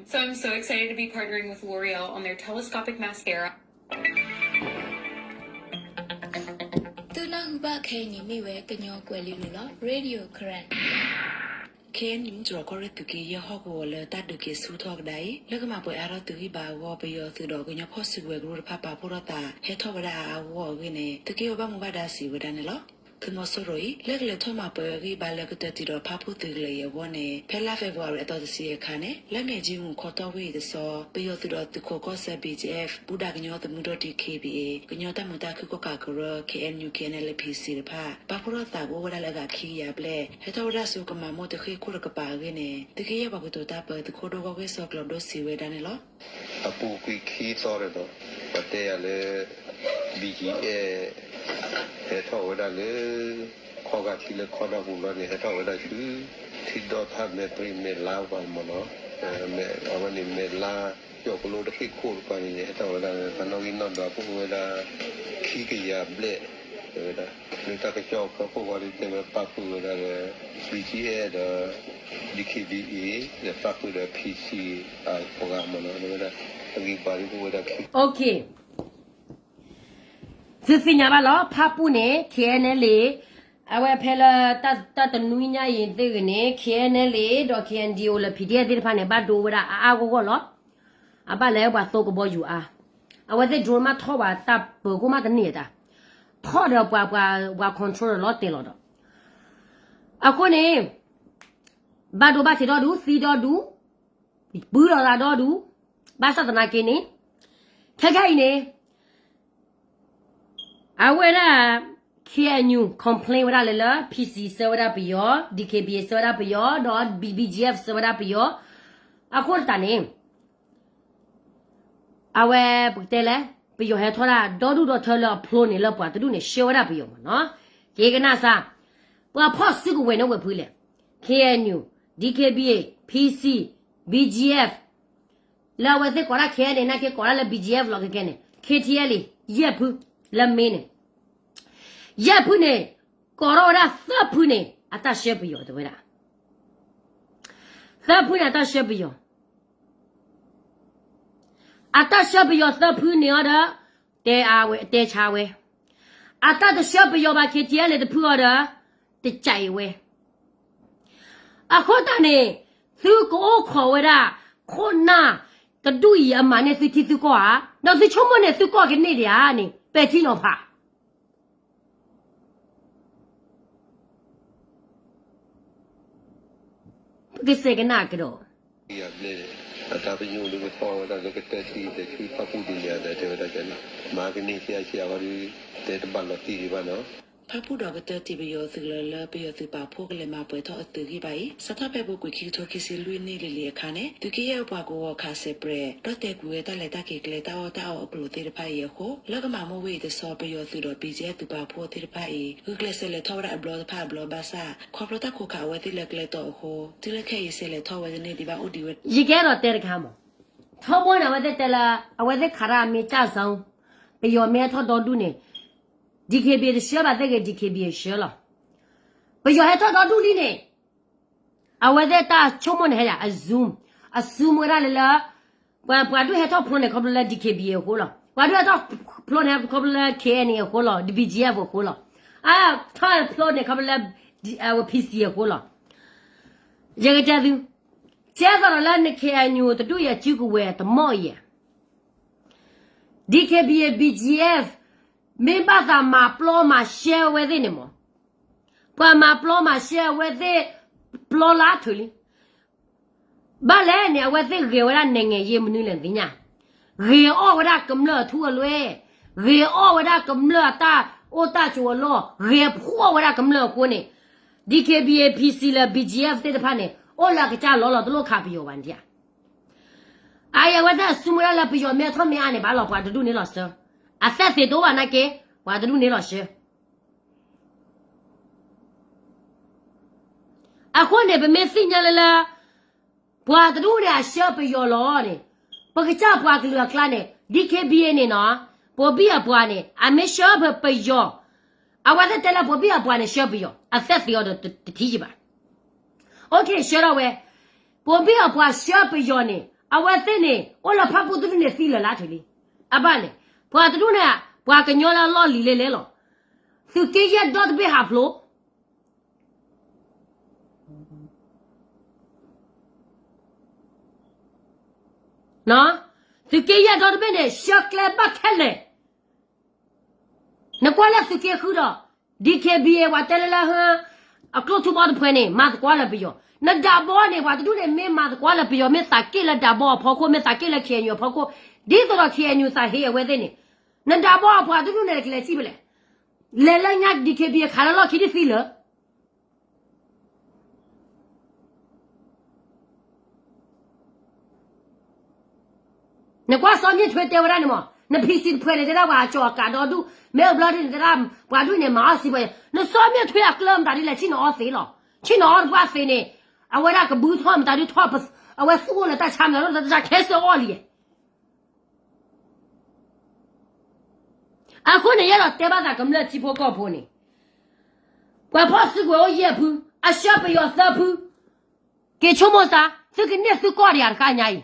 So I'm so excited to be partnering with L'Oreal on their telescopic mascara. သုနၢ်ဟူဘၣ်ခဲအံၤန့ၣ်မ့ၢ်ဝဲကညီကွဲၤလ့လိၤလီၤ Radio Karen. KNU ကရၢကရိသုးက့ယဲၢ်ဟီၣ်ကဝီၤလၢတၢ်ဒုးက့ၤဆူထီၣ်ကဒါအံၤ လၢကမၤပှဲၤအါထီၣ်သုးဂံၢ်ဘါအဂီၢ် ပယီၤသုးဒီးကညီဖီၣ်စုကဝဲၤကရူၢ်တဖၣ်ပာ်ဖှိၣ်ထီၣ်သးဟဲထီၣ်ဝဲဒၣ်အါအါဂီၢ်ဂီၢ်အဂ့ၢ်န့ၣ် သုးက့အိၣ်ဘၣ်မူဘၣ်ဒါစံးဝဲဒၣ်န့ၣ်လီၤ. သုးမီၤစိရိၤအံၤ လၢကလဲၤထီၣ်မၤပှဲၤဂံၢ်ဘါလၢကတၢၢ်တံၢ်ဒီးဖၣ်ပူၣ်သုးကလၢၤအံၤအဂီၢ်န့ၣ် ဖဲလါဖ့ၤဘြူၤအါရံၤအသီတဆံအခါန့ၣ် လၢမဲာ်ကၠံမူၤခီတီၢ်ဝ့ၢ်အံၤတဆီ ပယီၤသုးဒီးသုးခိးကီၢ်စဲၣ် BGF ဘူဒၤကညီသမူထီၣ် DKBA ကညီတၢ်မုာ်တၢ်ခုၣ်ကီၣ်ကးကရၢ KNU KNLA PC တဖၣ် ပာ်ဖှိၣ်ထီၣ်သးကအိၣ်ဝဲဒၣ်လၢအဂၤခံကယၤဘျဲၣ် ဟဲထီၣ်ဝဲဒၣ်ဆူကမၤမိၢ်တဃ့ၢ်ခိၣ်တကပၤအဂ့ၢ်န့ၣ် သုးက့ယဲၢ်ပှၤကတိၤတၢ်ပၢ သုးခိၣ်ဒိၣ်ဂီၢ်ဂ့ၢ်စီကျီၤဒိၣ်စံးဝဲဒၣ်န့ၣ်လီၤ. အပူၤကွံာ်ခံသီဒီး ပတဲယၤလၢ BGF ဟဲထီၣ်ဝဲဒၣ်လၢ ခီဂာ်ထံလၢခီဒီပူၤဘျီန့ၣ် ဟဲထီၣ်ဝဲဒၣ်ဆူ ထံဒီၣ်တၢ်မဲာ်ပြံမဲာ်လါပှၤမ့ၢ်နီၤ, အဝဲန့ၣ်မဲာ်လါ ကၠီၣ်ကလိတဃ့ၢ်ခိၣ်တပၤန့ၣ် ဟဲထီၣ်ဝဲဒၣ်လၢတၢ်နီၣ်ဂံၢ်နီၣ်ဒွးပအိၣ်ဝဲဒၣ် ခံကယၤဘျဲၣ် တဲဝဲဒၣ် လၢတၢ်ကစီၣ်ဖၢခိၣ်ဝဲဒၣ်တဲဝဲပာ်ဃုာ်ဝဲဒၣ်လၢ BGF ဒီး DKBA ဒီးပာ်ဃုာ်ဒီး PC အပှၤမ့ၢ်နီၤ တဲဝဲဒၣ် အဂံၢ်ဘါဒ်အိၣ်ဝဲဒၣ်ခံ သုသ့ၣ်ညါဘၣ်လီၤ ဖၣ်ပူၣ်န့ၣ် KNLA အဝဲဖဲလၢ တၢ်တနွံညါအံၤသ့ၣ်ဂ့ၤန့ၣ် KNLA ဒီး KNDO လၢ PDF သ့ၣ်တဖၣ်န့ၣ် ဘၣ်ဒိဝဲဒၣ်အါအါဂီၢ်ဂီၢ်လီၤ. အဘၣ်လဲၤပှၤသိကဘီယူၤအါ, အဝဲသ့ၣ် drone မးထီၣ်ဝဲတၢ်ပၢၤကိၣ်မးတန့ၢ်တၢ်, ထီၣ်ဒီးပှၤပှၤပှၤ control ဒီးလီၤတဲာ်လီၤဒီး, အဃိန့ၣ် ဘၣ်ဒိဘၣ်ထံးဒီဒူၣ်, သံဒီဒူၣ်, ပှၤလီၤသးဒီဒူၣ်, ဘၣ်ဆၣ်သနာ်က့န့ၣ်, ခဲခဲအံၤန့ၣ် အဝဲဒၣ် KNU complain ဝဲဒၣ်လၢလၢ PC ဆှၢဝဲဒၣ်ပယီၤ, DKBA ဆှၢဝဲဒၣ်ပယီၤ, ဒီး BGF ဆှၢဝဲဒၣ်ပယီၤ, အဃိသတးန့ၣ် အဝဲပကတဲလဲၣ်, ပယီၤဟဲထီၣ်ဒၣ်ဒီဒူၣ်ဒီထၢလၢအဖျိန့ၣ် လၢပှၤတဒူၣ်န့ၣ် ဆှၢဝဲဒၣ်ပယီၤမ့ၢ်နီၤ, က့ၤကနၣ်စၢ်, ပှၤဖီၣ်စုကဝဲၤန့ၣ်ဝဲဖုလဲၣ်, KNU, DKBA, PC, BGF, လၢအဝဲသ့ၣ်ကိးဒၣ် KNA နာ်က့ကိးဒၣ်လၢ BGF လီၤကဲကဲန့ၣ် KTLA ယဲၢ်ဖု, လၢမ့ၢ်န့ၣ်, ယဲၢ်ဖုန့ၣ်, ကိးထီၣ်ဝဲဒၣ်သၢဖုန့ၣ် အတၢ်ဆှၢပယီၤတဲဝဲဒၣ်, သၢဖုန့ၣ်အတၢ်ဆှၢပယီၤ, အတၢ်ဆှၢပယီၤသၢဖုန့ၣ်အီၤဒီး, တဲအဝဲ, တဲဆါဝဲ, အတၢ်တဆှၢပယီၤဘၣ် KTLA တဖုအီၤဒီး, တကးအံၤဝဲ အဃိသတးန့ၣ်, သုကအိၣ်ခိးဝဲဒၣ်, ခိၣ်နၢ်တဒူၣ်အံၤအမၤန့ၢ်သုထံသုကီၢ်ဧါ, ဒီးသုဆိကမိၣ်န့ၣ်သုကီၢ်ကန့ၢ်ဒံးဧါန့ၣ် ပဲာ်ထံနီၤဖး, ပကစဲးကနၣ်ကဒီး အတၢ်ပညိၣ်ဒုးကထီၣ်ဝဲဒၣ်လၢကတၢၢ်ထံၣ်ဒီးဆူဖၣ်ပူၣ်ဒုးန့ၣ်ဒီး တဲဝဲဒၣ်ကဲန့ၣ်, မၤကန့ၢ်ဆံးဆံးအဝဲဒုး တဲတဘၣ်လီၤတံၢ်ဒံးဘၣ်နီၤ. ဖၣ်ပူၣ်ဒီးကတၢၢ်ထံၣ်ပယီၤသုးလၢလၢပယီၤသုးပာ်ဖှိၣ်ကလဲၤမၤပှဲၤထီၣ်အသုးဂံၢ်ဘါအံၤ စးထီၣ်ဖဲအပူၤကွံာ်ခံကထိခံဆံလွံၢ်နံၣ်လံၤလံၤအခါန့ၣ် သုးက့ယဲၢ်ပှၤကဝီၤခးစဲးပြဲး ဒီးတဲာ်ကွံာ်ဝဲတၢ်လဲၤတၢ်က့ၤကျဲတၢ်အီၣ်တၢ်အီအကျိၤသ့ၣ်တဖၣ်အံၤအဃိ လၢကမၤမိၢ်ဝဲအံၤတဆီ ပယီၤသုးဒီး BGF သုးပာ်ဖှိၣ်သ့ၣ်တဖၣ်အံၤ ဂုာ်ကျဲးစၢးလဲၤထီၣ်ဝဲဒၣ်အဘျီတဖၣ်အဘျီဘၣ်ဆၣ် ခီဖျိတၢ်ခိးခးအဝဲသ့ၣ်လၢကျဲတီၤအဃိ တုၤလၢခဲအံၤစဲးလဲၤထီၣ်ဝဲတန့ၢ်ဒံးဘၣ်အိၣ်ဒံးဝဲ ယကအဲၣ်ဒိးတဲတခါမး, ထီဘိန့ၣ် အဝဲသ့ၣ်တဲလၢ အဝဲသ့ၣ်ခးတၢ်မ့ၢ်ကၢ်စီ, ပယီၤမ့ၢ်ဟဲထီၣ်ဒီဒူၣ်န့ၣ်, DKBA တဆှၢဘၣ်သ့ၣ်ဂ့ၤ DKBA ဆှၢလီၤ. ပယီၤဟဲထီၣ်ဒီဒူၣ်လံန့ၣ်, အဝဲသ့ၣ်တၢ်ဆိကမိၣ်န့ၣ်ဟဲယၤ အ zoom, အ zoom ဝဲဒၣ်လၢလၢ ပှၤဒုးဟဲထီၣ်ဖျိန့ၣ် ခီဖျိလၢ DKBA အဃိလီၤ. ပှၤဒုးဟဲထီၣ်ဖျိန့ၣ် ခီဖျိလၢ KNA အဃိလီၤ, BGF အဃိလီၤ. အထီၣ်ဖျိန့ၣ် ခီဖျိလၢ PC အဃိလီၤ. ယကတဲသု, ကဲသိးဒီးလၢန KNU တဒူၣ်အံၤအစုကဝဲၤတမီၢ်အံၤဧါ, DKBA BGF မ့ၢ်ဘၣ်သးမၤပျီမၤရှဲအဝဲသ့ၣ်န့ၣ်မး, ပှၤမၤပျီမၤရှဲအဝဲသ့ၣ် ပျီလၢအထုးလံ. ဘၣ်လဲၣ်န့ၣ် အဝဲသ့ၣ်ဂဲၤဝဲဒၣ် နိုင်ငံရေး မနုၤလဲၣ်နသ့ၣ်ညါ, ဂဲၤအီၣ်ဝဲဒၣ်ကမျၢၢ်အထူအလွဲၢ်, ဂဲၤအီၣ်ဝဲဒၣ်ကမျၢၢ်အတၢ်အိၣ်တၢ်ကၠိအလီၢ်, ဂဲၤဖှီၣ်ဝဲဒၣ်ကမျၢၢ်အဃိန့ၣ်, DKBA PC လၢ BGF သ့ၣ်တဖၣ်န့ၣ် အိၣ်လၢအကစၢ်လီၤလီၤ တလိၣ်ခးပယီၤဘၣ်န့ၣ်ဧါ. အအံၤအဝဲသ့ၣ်အစုမုၢ်ဒၣ်လၢပယီၤမ့ၢ်အထီၣ်မ့ၢ်အါန့ၣ် ဘၣ်လီၤပှၤတဒူၣ်န့ၣ်လီၤဆှၢ, အသဲၣ်သ့ၣ်တအိၣ်ဘၣ်နာ်က့, ပှၤတဒူၣ်န့ၣ်လီၤဆှၢ. အဃိန့ၣ် ပမ့ၢ်သ့ၣ်ညါလၢလၢ ပှၤတဒူၣ်န့ၣ်အဆှၢပယီၤလီၤန့ၣ်, ပကစၢ်ပှၤကလုာ်အကျါန့ၣ် DKBA န့ၣ်နီၤ, ပိာ်ဘံၣ်အပှၤန့ၣ် အမ့ၢ်ဆှၢပယီၤ, အဝဲသ့ၣ်တဲလၢပိာ်ဘံၣ်အပှၤန့ၣ်ဆှၢပယီၤ, အသဲၣ်သ့ၣ်အီၤဒီးတထံၣ်ယဘၣ်. အိၣ်ခ့ ဆှၢထီၣ်ဝဲ, ပိာ်ဘံၣ်အပှၤဆှၢပယီၤန့ၣ် အဝဲသ့ၣ်န့ၣ် အိၣ်လၢဖၣ်ပူၣ်တဒူၣ်န့ၣ်သံလၢာ်လၢထူလံ. အဘၣ်န့ၣ် ပှၤတဒူၣ်န့ၣ် ပှၤကညီလၢအလီၢ်လံၤလဲၣ်လဲၣ်လီၤ. သုးက့ယဲၢ်ဒီတဘ့ၣ်ဟးဖျိး သုးက့ယဲၢ်ဒီတဘ့ၣ်န့ၣ် ဆှၢကျဲဘၣ်ခဲလၢာ်. နကွၢ်လၢသုးက့ဃုဒီး DKBA ပှၤတဲလၢလၢ အကျိၣ်ထူဘီတဖှဲးန့ၣ် မၤသကိးလၢပယီၤ, နဒးဘီန့ၣ် ပှၤတဒူၣ်န့ၣ် မ့ၢ်မၤသကိးလၢပယီၤ မ့ၢ်သးက့ၣ်လၢဒးဘီအဖီခိၣ် မ့ၢ်သးက့ၣ်လၢ KNU အဖီခိၣ်, ဒ်သိးဒီး KNU သးဟ့အဝဲသ့ၣ်န့ၣ်, နဒးဘီအပှၤတဒူၣ်န့ၣ် ကလဲၤစံၣ်ဖဲလဲၣ်, လဲၤလၢညါ DKBA ခးလၢလီၢ်ခံဒ်သံလၢာ် နကွၢ်စီၤမ့ၣ်ထွ့တဲဝဲဒၣ်န့ၣ်မး, န PC တဖှဲးန့ၣ် တဲဒၣ်ပှၤကၠီၤအကးဒီဒူၣ်, မ့ၢ်အဘျီဒ်န့ၣ် တဲဒၣ်ပှၤဒူၣ်န့ၣ် မၤအီၣ်စံးပှဲၤ, နစီၤမ့ၣ်ထွ့အကျၢၤမတၤဒ်လဲၣ် ဆ့ၣ်နီၤအီၣ်သ့လီၤ. ဆ့ၣ်နီၤအီၣ်တပှၢ်သ့န့ၣ်, အဝဲဒၣ်ကဘုထီၣ်မတၤဒ်ထီၣ်, အဝဲသူၣ်အိၣ်လၢတၢ်ဆါမတၤဒ် တၢ်ဆါခဲစၢအီၣ်လံ. အဃိန့ၣ် ယအဲၣ်ဒိးတဲဘၣ်သးကမျၢၢ်ထံဖိကီၢ်ဖိန့ၣ်, ပှၤဖီၣ်စုကဝဲၤအိၣ်ယဲၢ်ဖု, အဆှၢပယီၤသၢဖု, က့ၤဆိကမိၣ်စၢ်, သုကန့ၢ်သုကီၢ်ဒံးဧါတခါညါအံၤ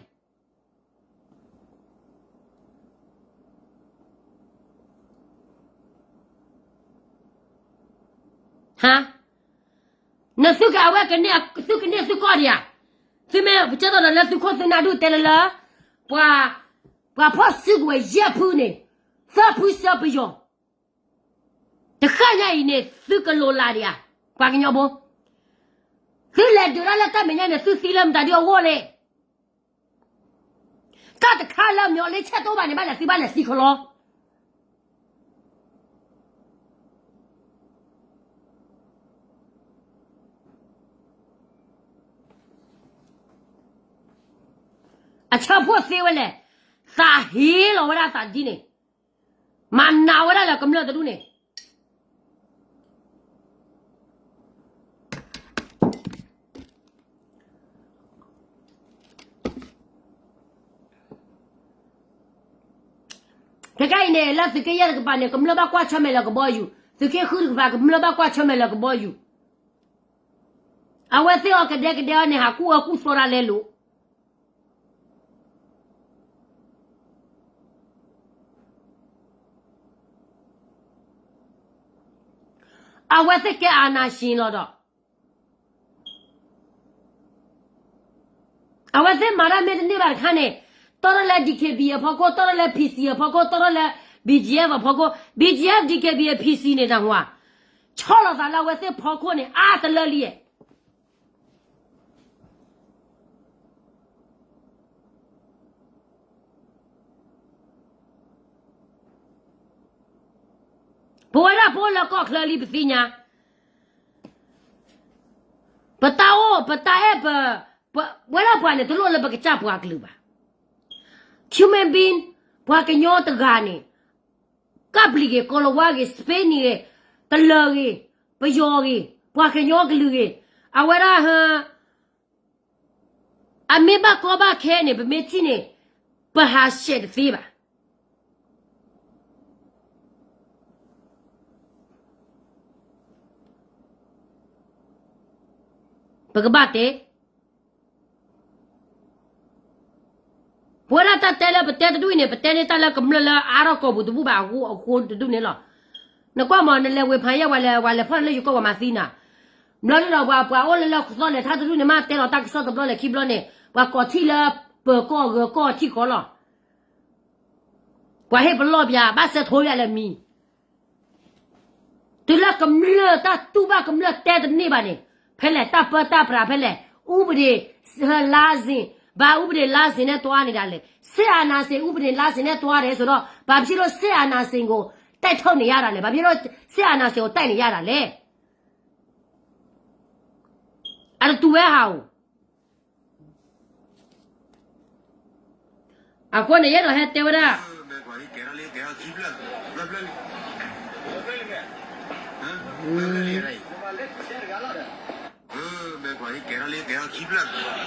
ဟါ, နသုကအဝဲကန့ၢ်သုကီၢ်ဒံးဧါ, သုမ့ၢ်ပကဲသိးဒီးလၢသုခိၣ်သုနၢ်ဒူၣ်တဲလၢလၢ, ပှၤ, ပှၤဖီၣ်စုကဝဲၤယဲၢ်ဖုန့ၣ်, သၢဖုဆှၢပယီၤ, တဃၣ်ညါအံၤန့ၣ် သုကလိၤလးဒံးဧါ, ပှၤကညီဖိ, သုလဲၤဒုးတၢ်လၢတၢ်မဲာ်ညါန့ၣ် သုသံလၢမတၤဒ်အဂီၢ်လဲၣ်. တၢ်တခါလၢမ့ၢ်အီၤလၢဆဲးတအိၣ်ဘၣ်န့ၣ် ဘၣ်လဲၤသံဘၣ်လဲၤသံခီလီၤ. အဆၢဖိသ့ဝဲလဲၣ်, သးဟ့လီၤဝဲဒၣ်သးဒ်န့ၣ်, မၤနးဝဲဒၣ်လၢကမျၢၢ်တဒူၣ်န့ၣ် ခဲကနံၣ်အံၤန့ၣ် လၢသုးက့ယဲၢ်တကပၤန့ၣ် ကမျၢၢ်ဘၣ်ကွၢ်ဆၢၣ်မဲာ်လၢကဘီယူၤ, သုးက့ဃုတကပၤ ကမျၢၢ်ဘၣ်ကွၢ်ဆၢၣ်မဲာ်လၢကဘီယူၤ, အဝဲသ့ၣ်အီၤကဒဲကဒဲအီၤန့ၣ် ဟးကူၣ်အၢကူၣ်သီတၢ်လဲလိာ် အဝဲသ့ၣ်ကဲအာဏာရှင်လီၤဒီး အဝဲသ့ၣ်မၤတၢ်မ့ၢ်တန့ၢ်ဘၣ်တခါန့ၣ်, တီၢ်ထီၣ်လၢ DKBA အဖီခိၣ်, တီၢ်ထီၣ်လၢ PC အဖီခိၣ်, တီၢ်ထီၣ်လၢ BGF အဖီခိၣ်, BGF, DKBA, PC န့ၣ်တၢ်ဟူဧါ, ဆီၣ်လီၤသးလၢအဝဲသ့ၣ်ဖီခိၣ်န့ၣ် အါတလၢလံ. ပဝဲဒၣ်ပအိၣ်လၢကီၢ်ချၢလံပသ့ၣ်ညါ, ပတၢ်အိၣ်ပတၢ်အဲၣ်ပ, ပဝဲဒၣ်ပှၤန့ၣ် တလိၣ်လၢပကစၢ်ပှၤကလုာ်ဘၣ်. Human being, ပှၤကညီတဂၤန့ၣ်, ကပျံၤဂ့ၤ, ကိလဝါဂ့ၤ, စပ့နံၤဂ့ၤ, တလၢၤဂ့ၤ, ပယီၤဂ့ၤ, ပှၤကညီကလုာ်ဂ့ၤ, အဝဲဒၣ်ဟ အမ့ၢ်ဘၣ်ကီဘၣ်ခဲန့ၣ် ပမ့ၢ်ထံၣ်န့ၣ် ပဟးဆှဲးတသ့ဘၣ်. ပကဘၣ်တဲ, ပဝဲဒၣ်တၢ်တဲလၢပတဲတဒူၣ်အံၤန့ၣ် ပတဲန့ၢ်တၢ်လၢကမျၢၢ်လၢအါထီၣ်ကိာ်ပူၤတဘူၣ်ဘၣ်အဃိတဒူၣ်န့ၣ်လီၤ. နကွၢ်မး နလဲၤဝ့ၤဖးယဲၢ် ပှၤလဲၤဖီၣ်လၢယိၤကီၢ်ပှၤမၤသံနၤ, ဘျီဒ်ဒီးပှၤအိၣ်လၢလၢကသီၣ်လဲၤထါတဒူၣ်န့ၣ် မ့ၢ်တဲလီၤတၢ်ကစီၣ်တဘျီလဲၤခံဘျီန့ၣ် ပှၤကိးထံၣ်လၢပၢၤကီၢ်ဂၢၤကီၢ်ထံၣ်ဃီလီၤ. ပှၤဟ့ၣ်ပလီၢ်ပှၤ ဘၣ်စဲထိယၤလၢမံၤ တုၤလၢကမျၢၢ်တၢ်တူၢ်ဘၣ်ကမျၢၢ်တဲတန့ၢ်ဘၣ်န့ၣ်, ဖဲလဲၣ်တၢ်ပၢတၢ်ပြးဖဲလဲၣ်, ဥပဒေလမ်းစဉ်, ဘာဥပဒေလမ်းစဉ်နဲ့သွားနေတာလဲ, စစ်အာဏာရှင်ဥပဒေလမ်းစဉ်နဲ့သွားတယ်ဆိုတော့ ဘာဖြစ်လို့စစ်အာဏာရှင်ကို တိုက်ထုတ်နေရတာလဲ, ဘာဖြစ်လို့စစ်အာဏာရှင်ကို တိုက်နေရတာလဲ. အတတူၢ်ဝဲဟးအိၣ် ပ အဃိန့ၣ် ယအဲၣ်ဒိးဟဲတဲဝဲဒၣ် ဘဲကျီၢ်ဟံ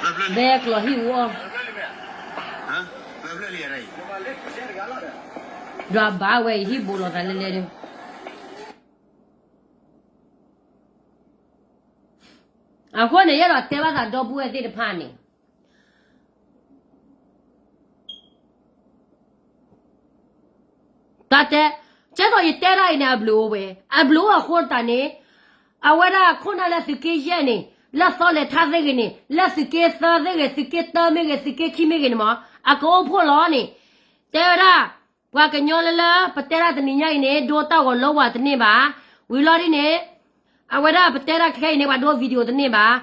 ၣ်ဝီ ဒွးဘၣ်ဝဲအံၤ ဟံၣ်ဘိးလိာ်သးလဲၤလဲၤဒီး အဃိန့ၣ် ယအဲၣ်ဒိးတဲဘၣ်သးဒီပုၢ်ဝဲၢ်သ့ၣ်တဖၣ်န့ၣ် တၢ်တဲ, ကဲသိးယတဲဒၣ်အံၤန့ၣ် အဘျုးအိၣ်ဝဲ, အဘျုးအိၣ်အဃိတးန့ၣ်, အဝဲဒၣ်ခိၣ်နၢ်လၢသုးက့ယဲၢ်န့ၣ်, လၢသီလဲၤထါသ့ၣ်ဂ့ၤန့ၣ်, လၢသုးက့သၢသ့ၣ်ဂ့ၤ, သုးက့တၢမ့ၢ်ဂ့ၤ, သုးက့ခံမ့ၢ်ဂ့ၤန့ၣ်မး, အကအိၣ်ဖှိၣ်လီၤန့ၣ်, တဲဝဲဒၣ်, ပှၤကညီလၢလၢပတဲဒၣ်တနံၤညါအံၤန့ၣ် ဒိတၢ်ဂီၤလၢဝၤတန့ၢ်ဘၣ်, ဝံၤလီၤဒ်န့ၣ် အဝဲဒၣ်ပတဲဒၣ်ခဲအံၤန့ၣ် ပှၤဒိ video တန့ၢ်ဘၣ်.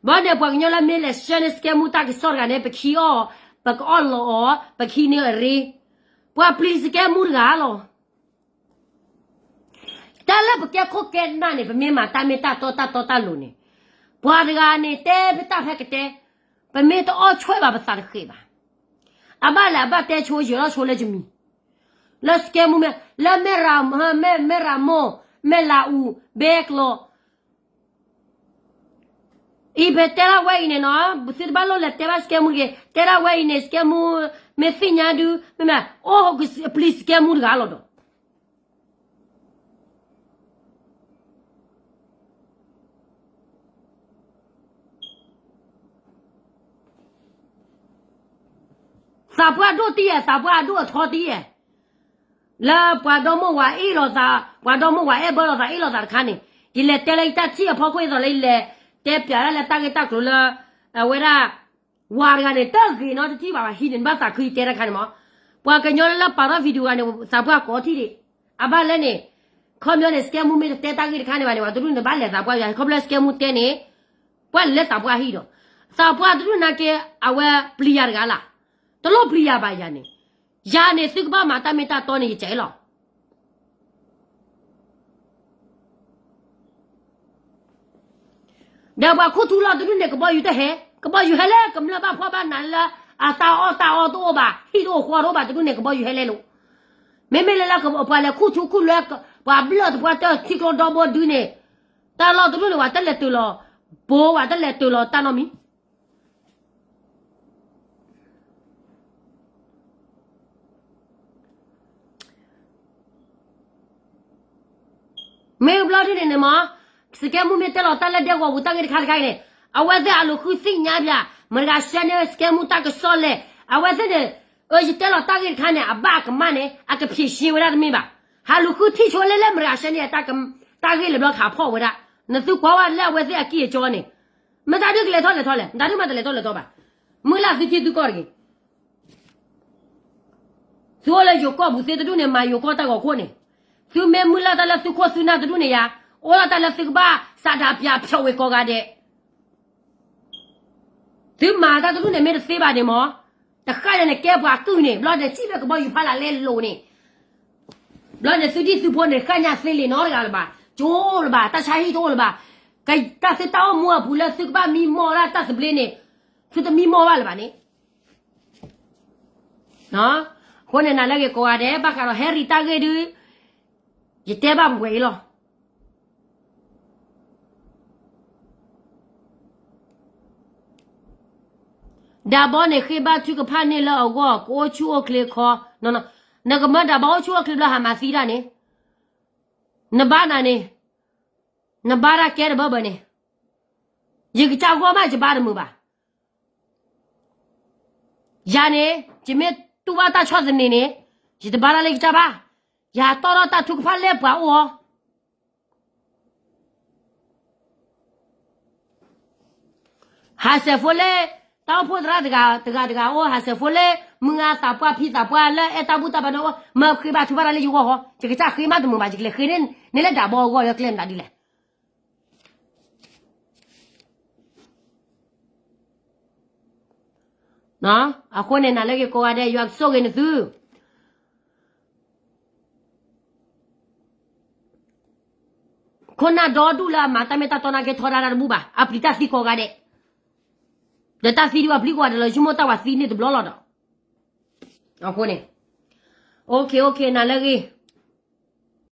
ဘၣ်န့ၣ် ပှၤကညီလၢမ့ၢ်လဲၤ share န့ၢ် စကဲမူတၢ်ကစီၣ်တဂၤန့ၣ် ပခံအီၣ်, ပကအီၣ်လီၤအီၤ, ပခံန့ၢ်အရ့, ပှၤပျံၤစကဲမူတဂၤလီၤ. တၢ်လၢပကဲခိၣ်ကဲနၢ်န့ၣ် ပမ့ၢ်မၤတၢ်မ့ၢ်တၢ်တီတၢ်တီတၢ်လိၤန့ၣ်, ပှၤတဂၤန့ၣ် တဲဖဲတၢ်ဖဲကတဲ, ပမ့ၢ်တအီၣ်ဆွဲၣ်ဘၣ်ပသးတဃ့ဘၣ်. အဘၣ်လဲၣ်အဘၣ်တဲဆိယၢၤထီၣ်ဆိလၢယမံၤ လၢစကဲမူမ့ၢ်, လၢမ့ၢ်ရၤ, မ့ၢ်, မ့ၢ်ရၤမိၢ်, မ့ၢ်လးအူ, ဘဲကျီၢ်, အံၤပတဲဒၣ်ဝဲအံၤန့ၣ်နီၤ, သုတဘၣ်လိၣ်လဲၤတဲဘၣ်စကဲမူတဂ့ၤ, တဲဒၣ်ဝဲအံၤန့ၣ် စကဲမူ မ့ၢ်သ့ၣ်ညါဒု, မ့မ့ၢ်အိၣ်ပျံၤစကဲမူတဂၤလီၤဒီး သးပှၢ်ဒိၣ်တံၢ်ဧါ, သးပှၢ်အဒိၣ်အထီတံၢ်ဧါ, လၢပှၤဒီမိၢ်ဝၤအ့ၣ်လိာ်သး, ပှၤဒီမိၢ်ဝၤအဲၣ်ဘၢလိာ်သးအ့ၣ်လိာ်သးတခါန့ၣ်, ယလဲၤတဲလၢယတၢ်ထံၣ်အဖီခိၣ်အသိးလၢယလဲၤတဲပျးဒၣ်လၢတၢ်ဂ့ၢ်တၢ်ကျိၤလၢ အဝဲဒၣ် ဝၤတဂၤန့ၣ် တဂ့ၤနီတထံၣ်ဘၣ်ဘၣ် ဟံးန့ၢ်ဘၣ်သးခုယတဲတခါန့ၣ်မး, ပှၤကညီလၢလၢပာ်ထီၣ် video ဂၤန့ၣ် သးပှၢ်ကိးထံၣ်ဒံး, အဘၣ်လဲၣ်န့ၣ်, ခီပညီန့ၣ် စကဲမူမ့ၢ်တတဲတၢ်ဂ့ၢ်တခါန့ၣ်ဘၣ်န့ၣ် ပှၤတဒူၣ်န့ၣ်ဘၣ်လဲၤသးပှၢ်ယၤ, ခီဖျိစကဲမူတဲန့ၣ်, ပှၤလဲၤသးပှၢ်ဟံၣ်ဒီး, သးပှၢ်တဒူၣ်နာ်က့ အဝဲပျံၤယၤတဂၤလၢ်, တလိၣ်ပျံၤယၤဘၣ်ယၤန့ၣ်, ယၤန့ၣ် သုကဘၣ်မၤတၢ်မ့ၢ်တၢ်တီန့ၣ် ယကဲလီၤ ဒီးပှၤခူၣ်ထူလီၤတဒူၣ်န့ၣ် ကဘီယူၤတဟဲ, ကဘီယူၤဟဲလၢကမျၢၢ်ဘၣ်ဖှီၣ်ဘၣ်နးလၢ အတၢ်အီၣ်တၢ်အီတအိၣ်ဘၣ်, ဟံၣ်တအိၣ်ဃီတအိၣ်ဘၣ်တဒူၣ်န့ၣ် ကဘီယူၤဟဲလဲလိာ်, မ့မ့ၢ်လၢလၢပှၤလဲၤခူၣ်ထူခူၣ်လွဲ, ပှၤဘျၢၣ်သပှၢ်တၢၢ်ထံကျိဒီဘိဒုန့ၣ်, တၢ်လီၢ်တဒူၣ်န့ၣ် ပှၤတလဲၤတုၤလီၤ, ဘိပှၤတလဲၤတုၤလီၤတၢ်နီတမံၤ မ့ၢ်ဘျီဒ်န့ၣ်န့ၣ်မး, စကဲမူမ့ၢ်တဲလီၤတၢ်လၢဒဲကဝီၤပူၤတၢ်ဂ့ၢ်တခါတခါအံၤန့ၣ်, အဝဲသ့ၣ်အလူၤဃုသ့ၣ်ညါပၠး, မတၤဂၤ share န့ၢ်စကဲမူတၢ်ကစီၣ်လဲၣ်, အဝဲသ့ၣ်န့ၣ်, အၢ ယတဲလီၤတၢ်ဂ့ၢ်တခါန့ၣ် အဘၣ်အကမၣ်န့ၣ် အကဖြေရှင်းဝဲဒၣ်တမ့ၢ်ဘၣ်, ဟးလူၤဃုထံၣ်ဆိလၢလၢမတၤဂၤ share န့ၢ်တၢ်ဂ့ၢ်လၢဘျီခးဖီၣ်ဝဲဒၣ်, နသုကွၢ်ဝဲလၢအဝဲသ့ၣ်အကံၢ်အကီန့ၣ်, မတၤဒုကလဲၤထီၣ်လဲၤထီလဲၣ်, မတၤဒုမၤတလဲၤထီၣ်လဲၤထီဘၣ်, မုၢ်လၢ်သုထံသုကီၢ်တဂ့ၤ သုအိၣ်လၢယိၤကီၢ်ပူၤသ့တဒူၣ်န့ၣ် မၤယိၤကီၢ်တၢ်ဂီၤခိၣ်န့ၣ်, သုမ့ၢ်မုၢ်လၢ်တၢ်လၢသုခိၣ်သုနၢ်တဒူၣ်န့ၣ်ယါ, အိၣ်လၢတၢ်လၢသုကဘၣ်စးဒးပၠးဖျိးဝဲကိးဂၤဒဲး, သုမၤတၢ်တဒူၣ်န့ၣ်မ့ၢ်တသ့ဘၣ်န့ၣ်မး, တဃၣ်ညါန့ၣ်ကဲပှၤကုၢ်န့ၣ် ဘျီန့ၣ်စံၣ်ဖဲကဘီယူၤဖးလၢ်လဲလိာ်န့ၣ် ဘျီန့ၣ်သုဒံၣ်သုဖိန့ၣ် ဃၣ်ညါသ့လံာ်နီတဂၤလၢၤဘၣ်, ကၠိအိၣ်လၢၤဘၣ်, တၢ်ဆါဟံၣ်တအိၣ်လၢၤဘၣ်, တၢ်သုတၢ်အိၣ်မူအပူၤလၢသုကဘၣ်မံမီၢ်ဒၣ်တၢ်သဘျ့န့ၣ်, သုတမံမီၢ်ဘၣ်လၢၤဘၣ်န့ၣ် အဃိန့ၣ် နၤလၢအဂ့ၤကိးဂၤဒဲး ဘၣ်ဃးဒီး Harry တၢ်ဂ့ၢ်ဒုး, ယတဲဘၣ်ပှဲၤအံၤလီၤ. ဒးဘီန့ၣ် ဃ့ဘါထုကဖၣ်န့ၢ်လၢအဂီၢ် ကအိၣ်ဆူၣ်အိၣ်ချ့ခီ, နကမၢဒးဘီအိၣ်ဆူၣ်အိၣ်ချ့ဘျီ ဟးမၤသံတၢ်န့ၣ်, နဘါနၤန့ၣ်, နဘါတၢ်ကဲတဘၢဘၢန့ၣ်, ယကစၢ်ဂီၢ်မးယဘါတမုာ်ဘၣ် ယၤန့ၣ် ယမ့ၢ်တူၢ်ဘၣ်တၢ်ဆီၣ်သနံးန့ၣ် ယတဘါတၢ်လၢယကစၢ်ဘၣ်, ယတီၢ်ထီၣ်တၢ်ထုကဖၣ်လၢပှၤအိၣ်အီၤ, ဟးစဲးဖိလၢ တၢ်အိၣ်ဖှိၣ်သရၣ်တဂၤတဂၤအိၣ်, ဟးစဲးဖိလၢ မုၢ်ဂၤသးပှၢ်ဖံသးပှၢ်လၢအဲၣ်တၢ်ဘူၣ်တၢ်ဘါန့ၣ်အိၣ်, မၢဃ့ဘါထုကဖၣ်တၢ်လၢယဂီၢ်ဃီ, ယကစၢ်ဃ့မးတမုာ်ဘၣ်, ယကလဲၤဃ့န့ၢ်လၢဒးဘီအဂီၢ် ယကျဲမနုၤဒ်လဲၣ် အဃိန့ၣ် နၤလၢအဂ့ၤကိးဂၤဒဲး ယွၤကဆိၣ်ဂ့ၤနသု, ခိၣ်နၢ်ဒီဒူၣ်လၢအမၤတၢ်မ့ၢ်တၢ်တီနာ်က့ ထီဒါတၢ်တဘူၣ်ဘၣ်, အပျံၤတၢ်သံကိးဂၤဒဲး, ဒီးတၢ်သံဒံးဘၣ်ပျံၤကိးဂၤဒဲးလီၤ, ယဆိကမိၣ်တၢ်ဝဲသံန့ၢ်တဘျီလီၤဒီး အဃိန့ၣ် okay okay နၤလၢအဂ့ၤ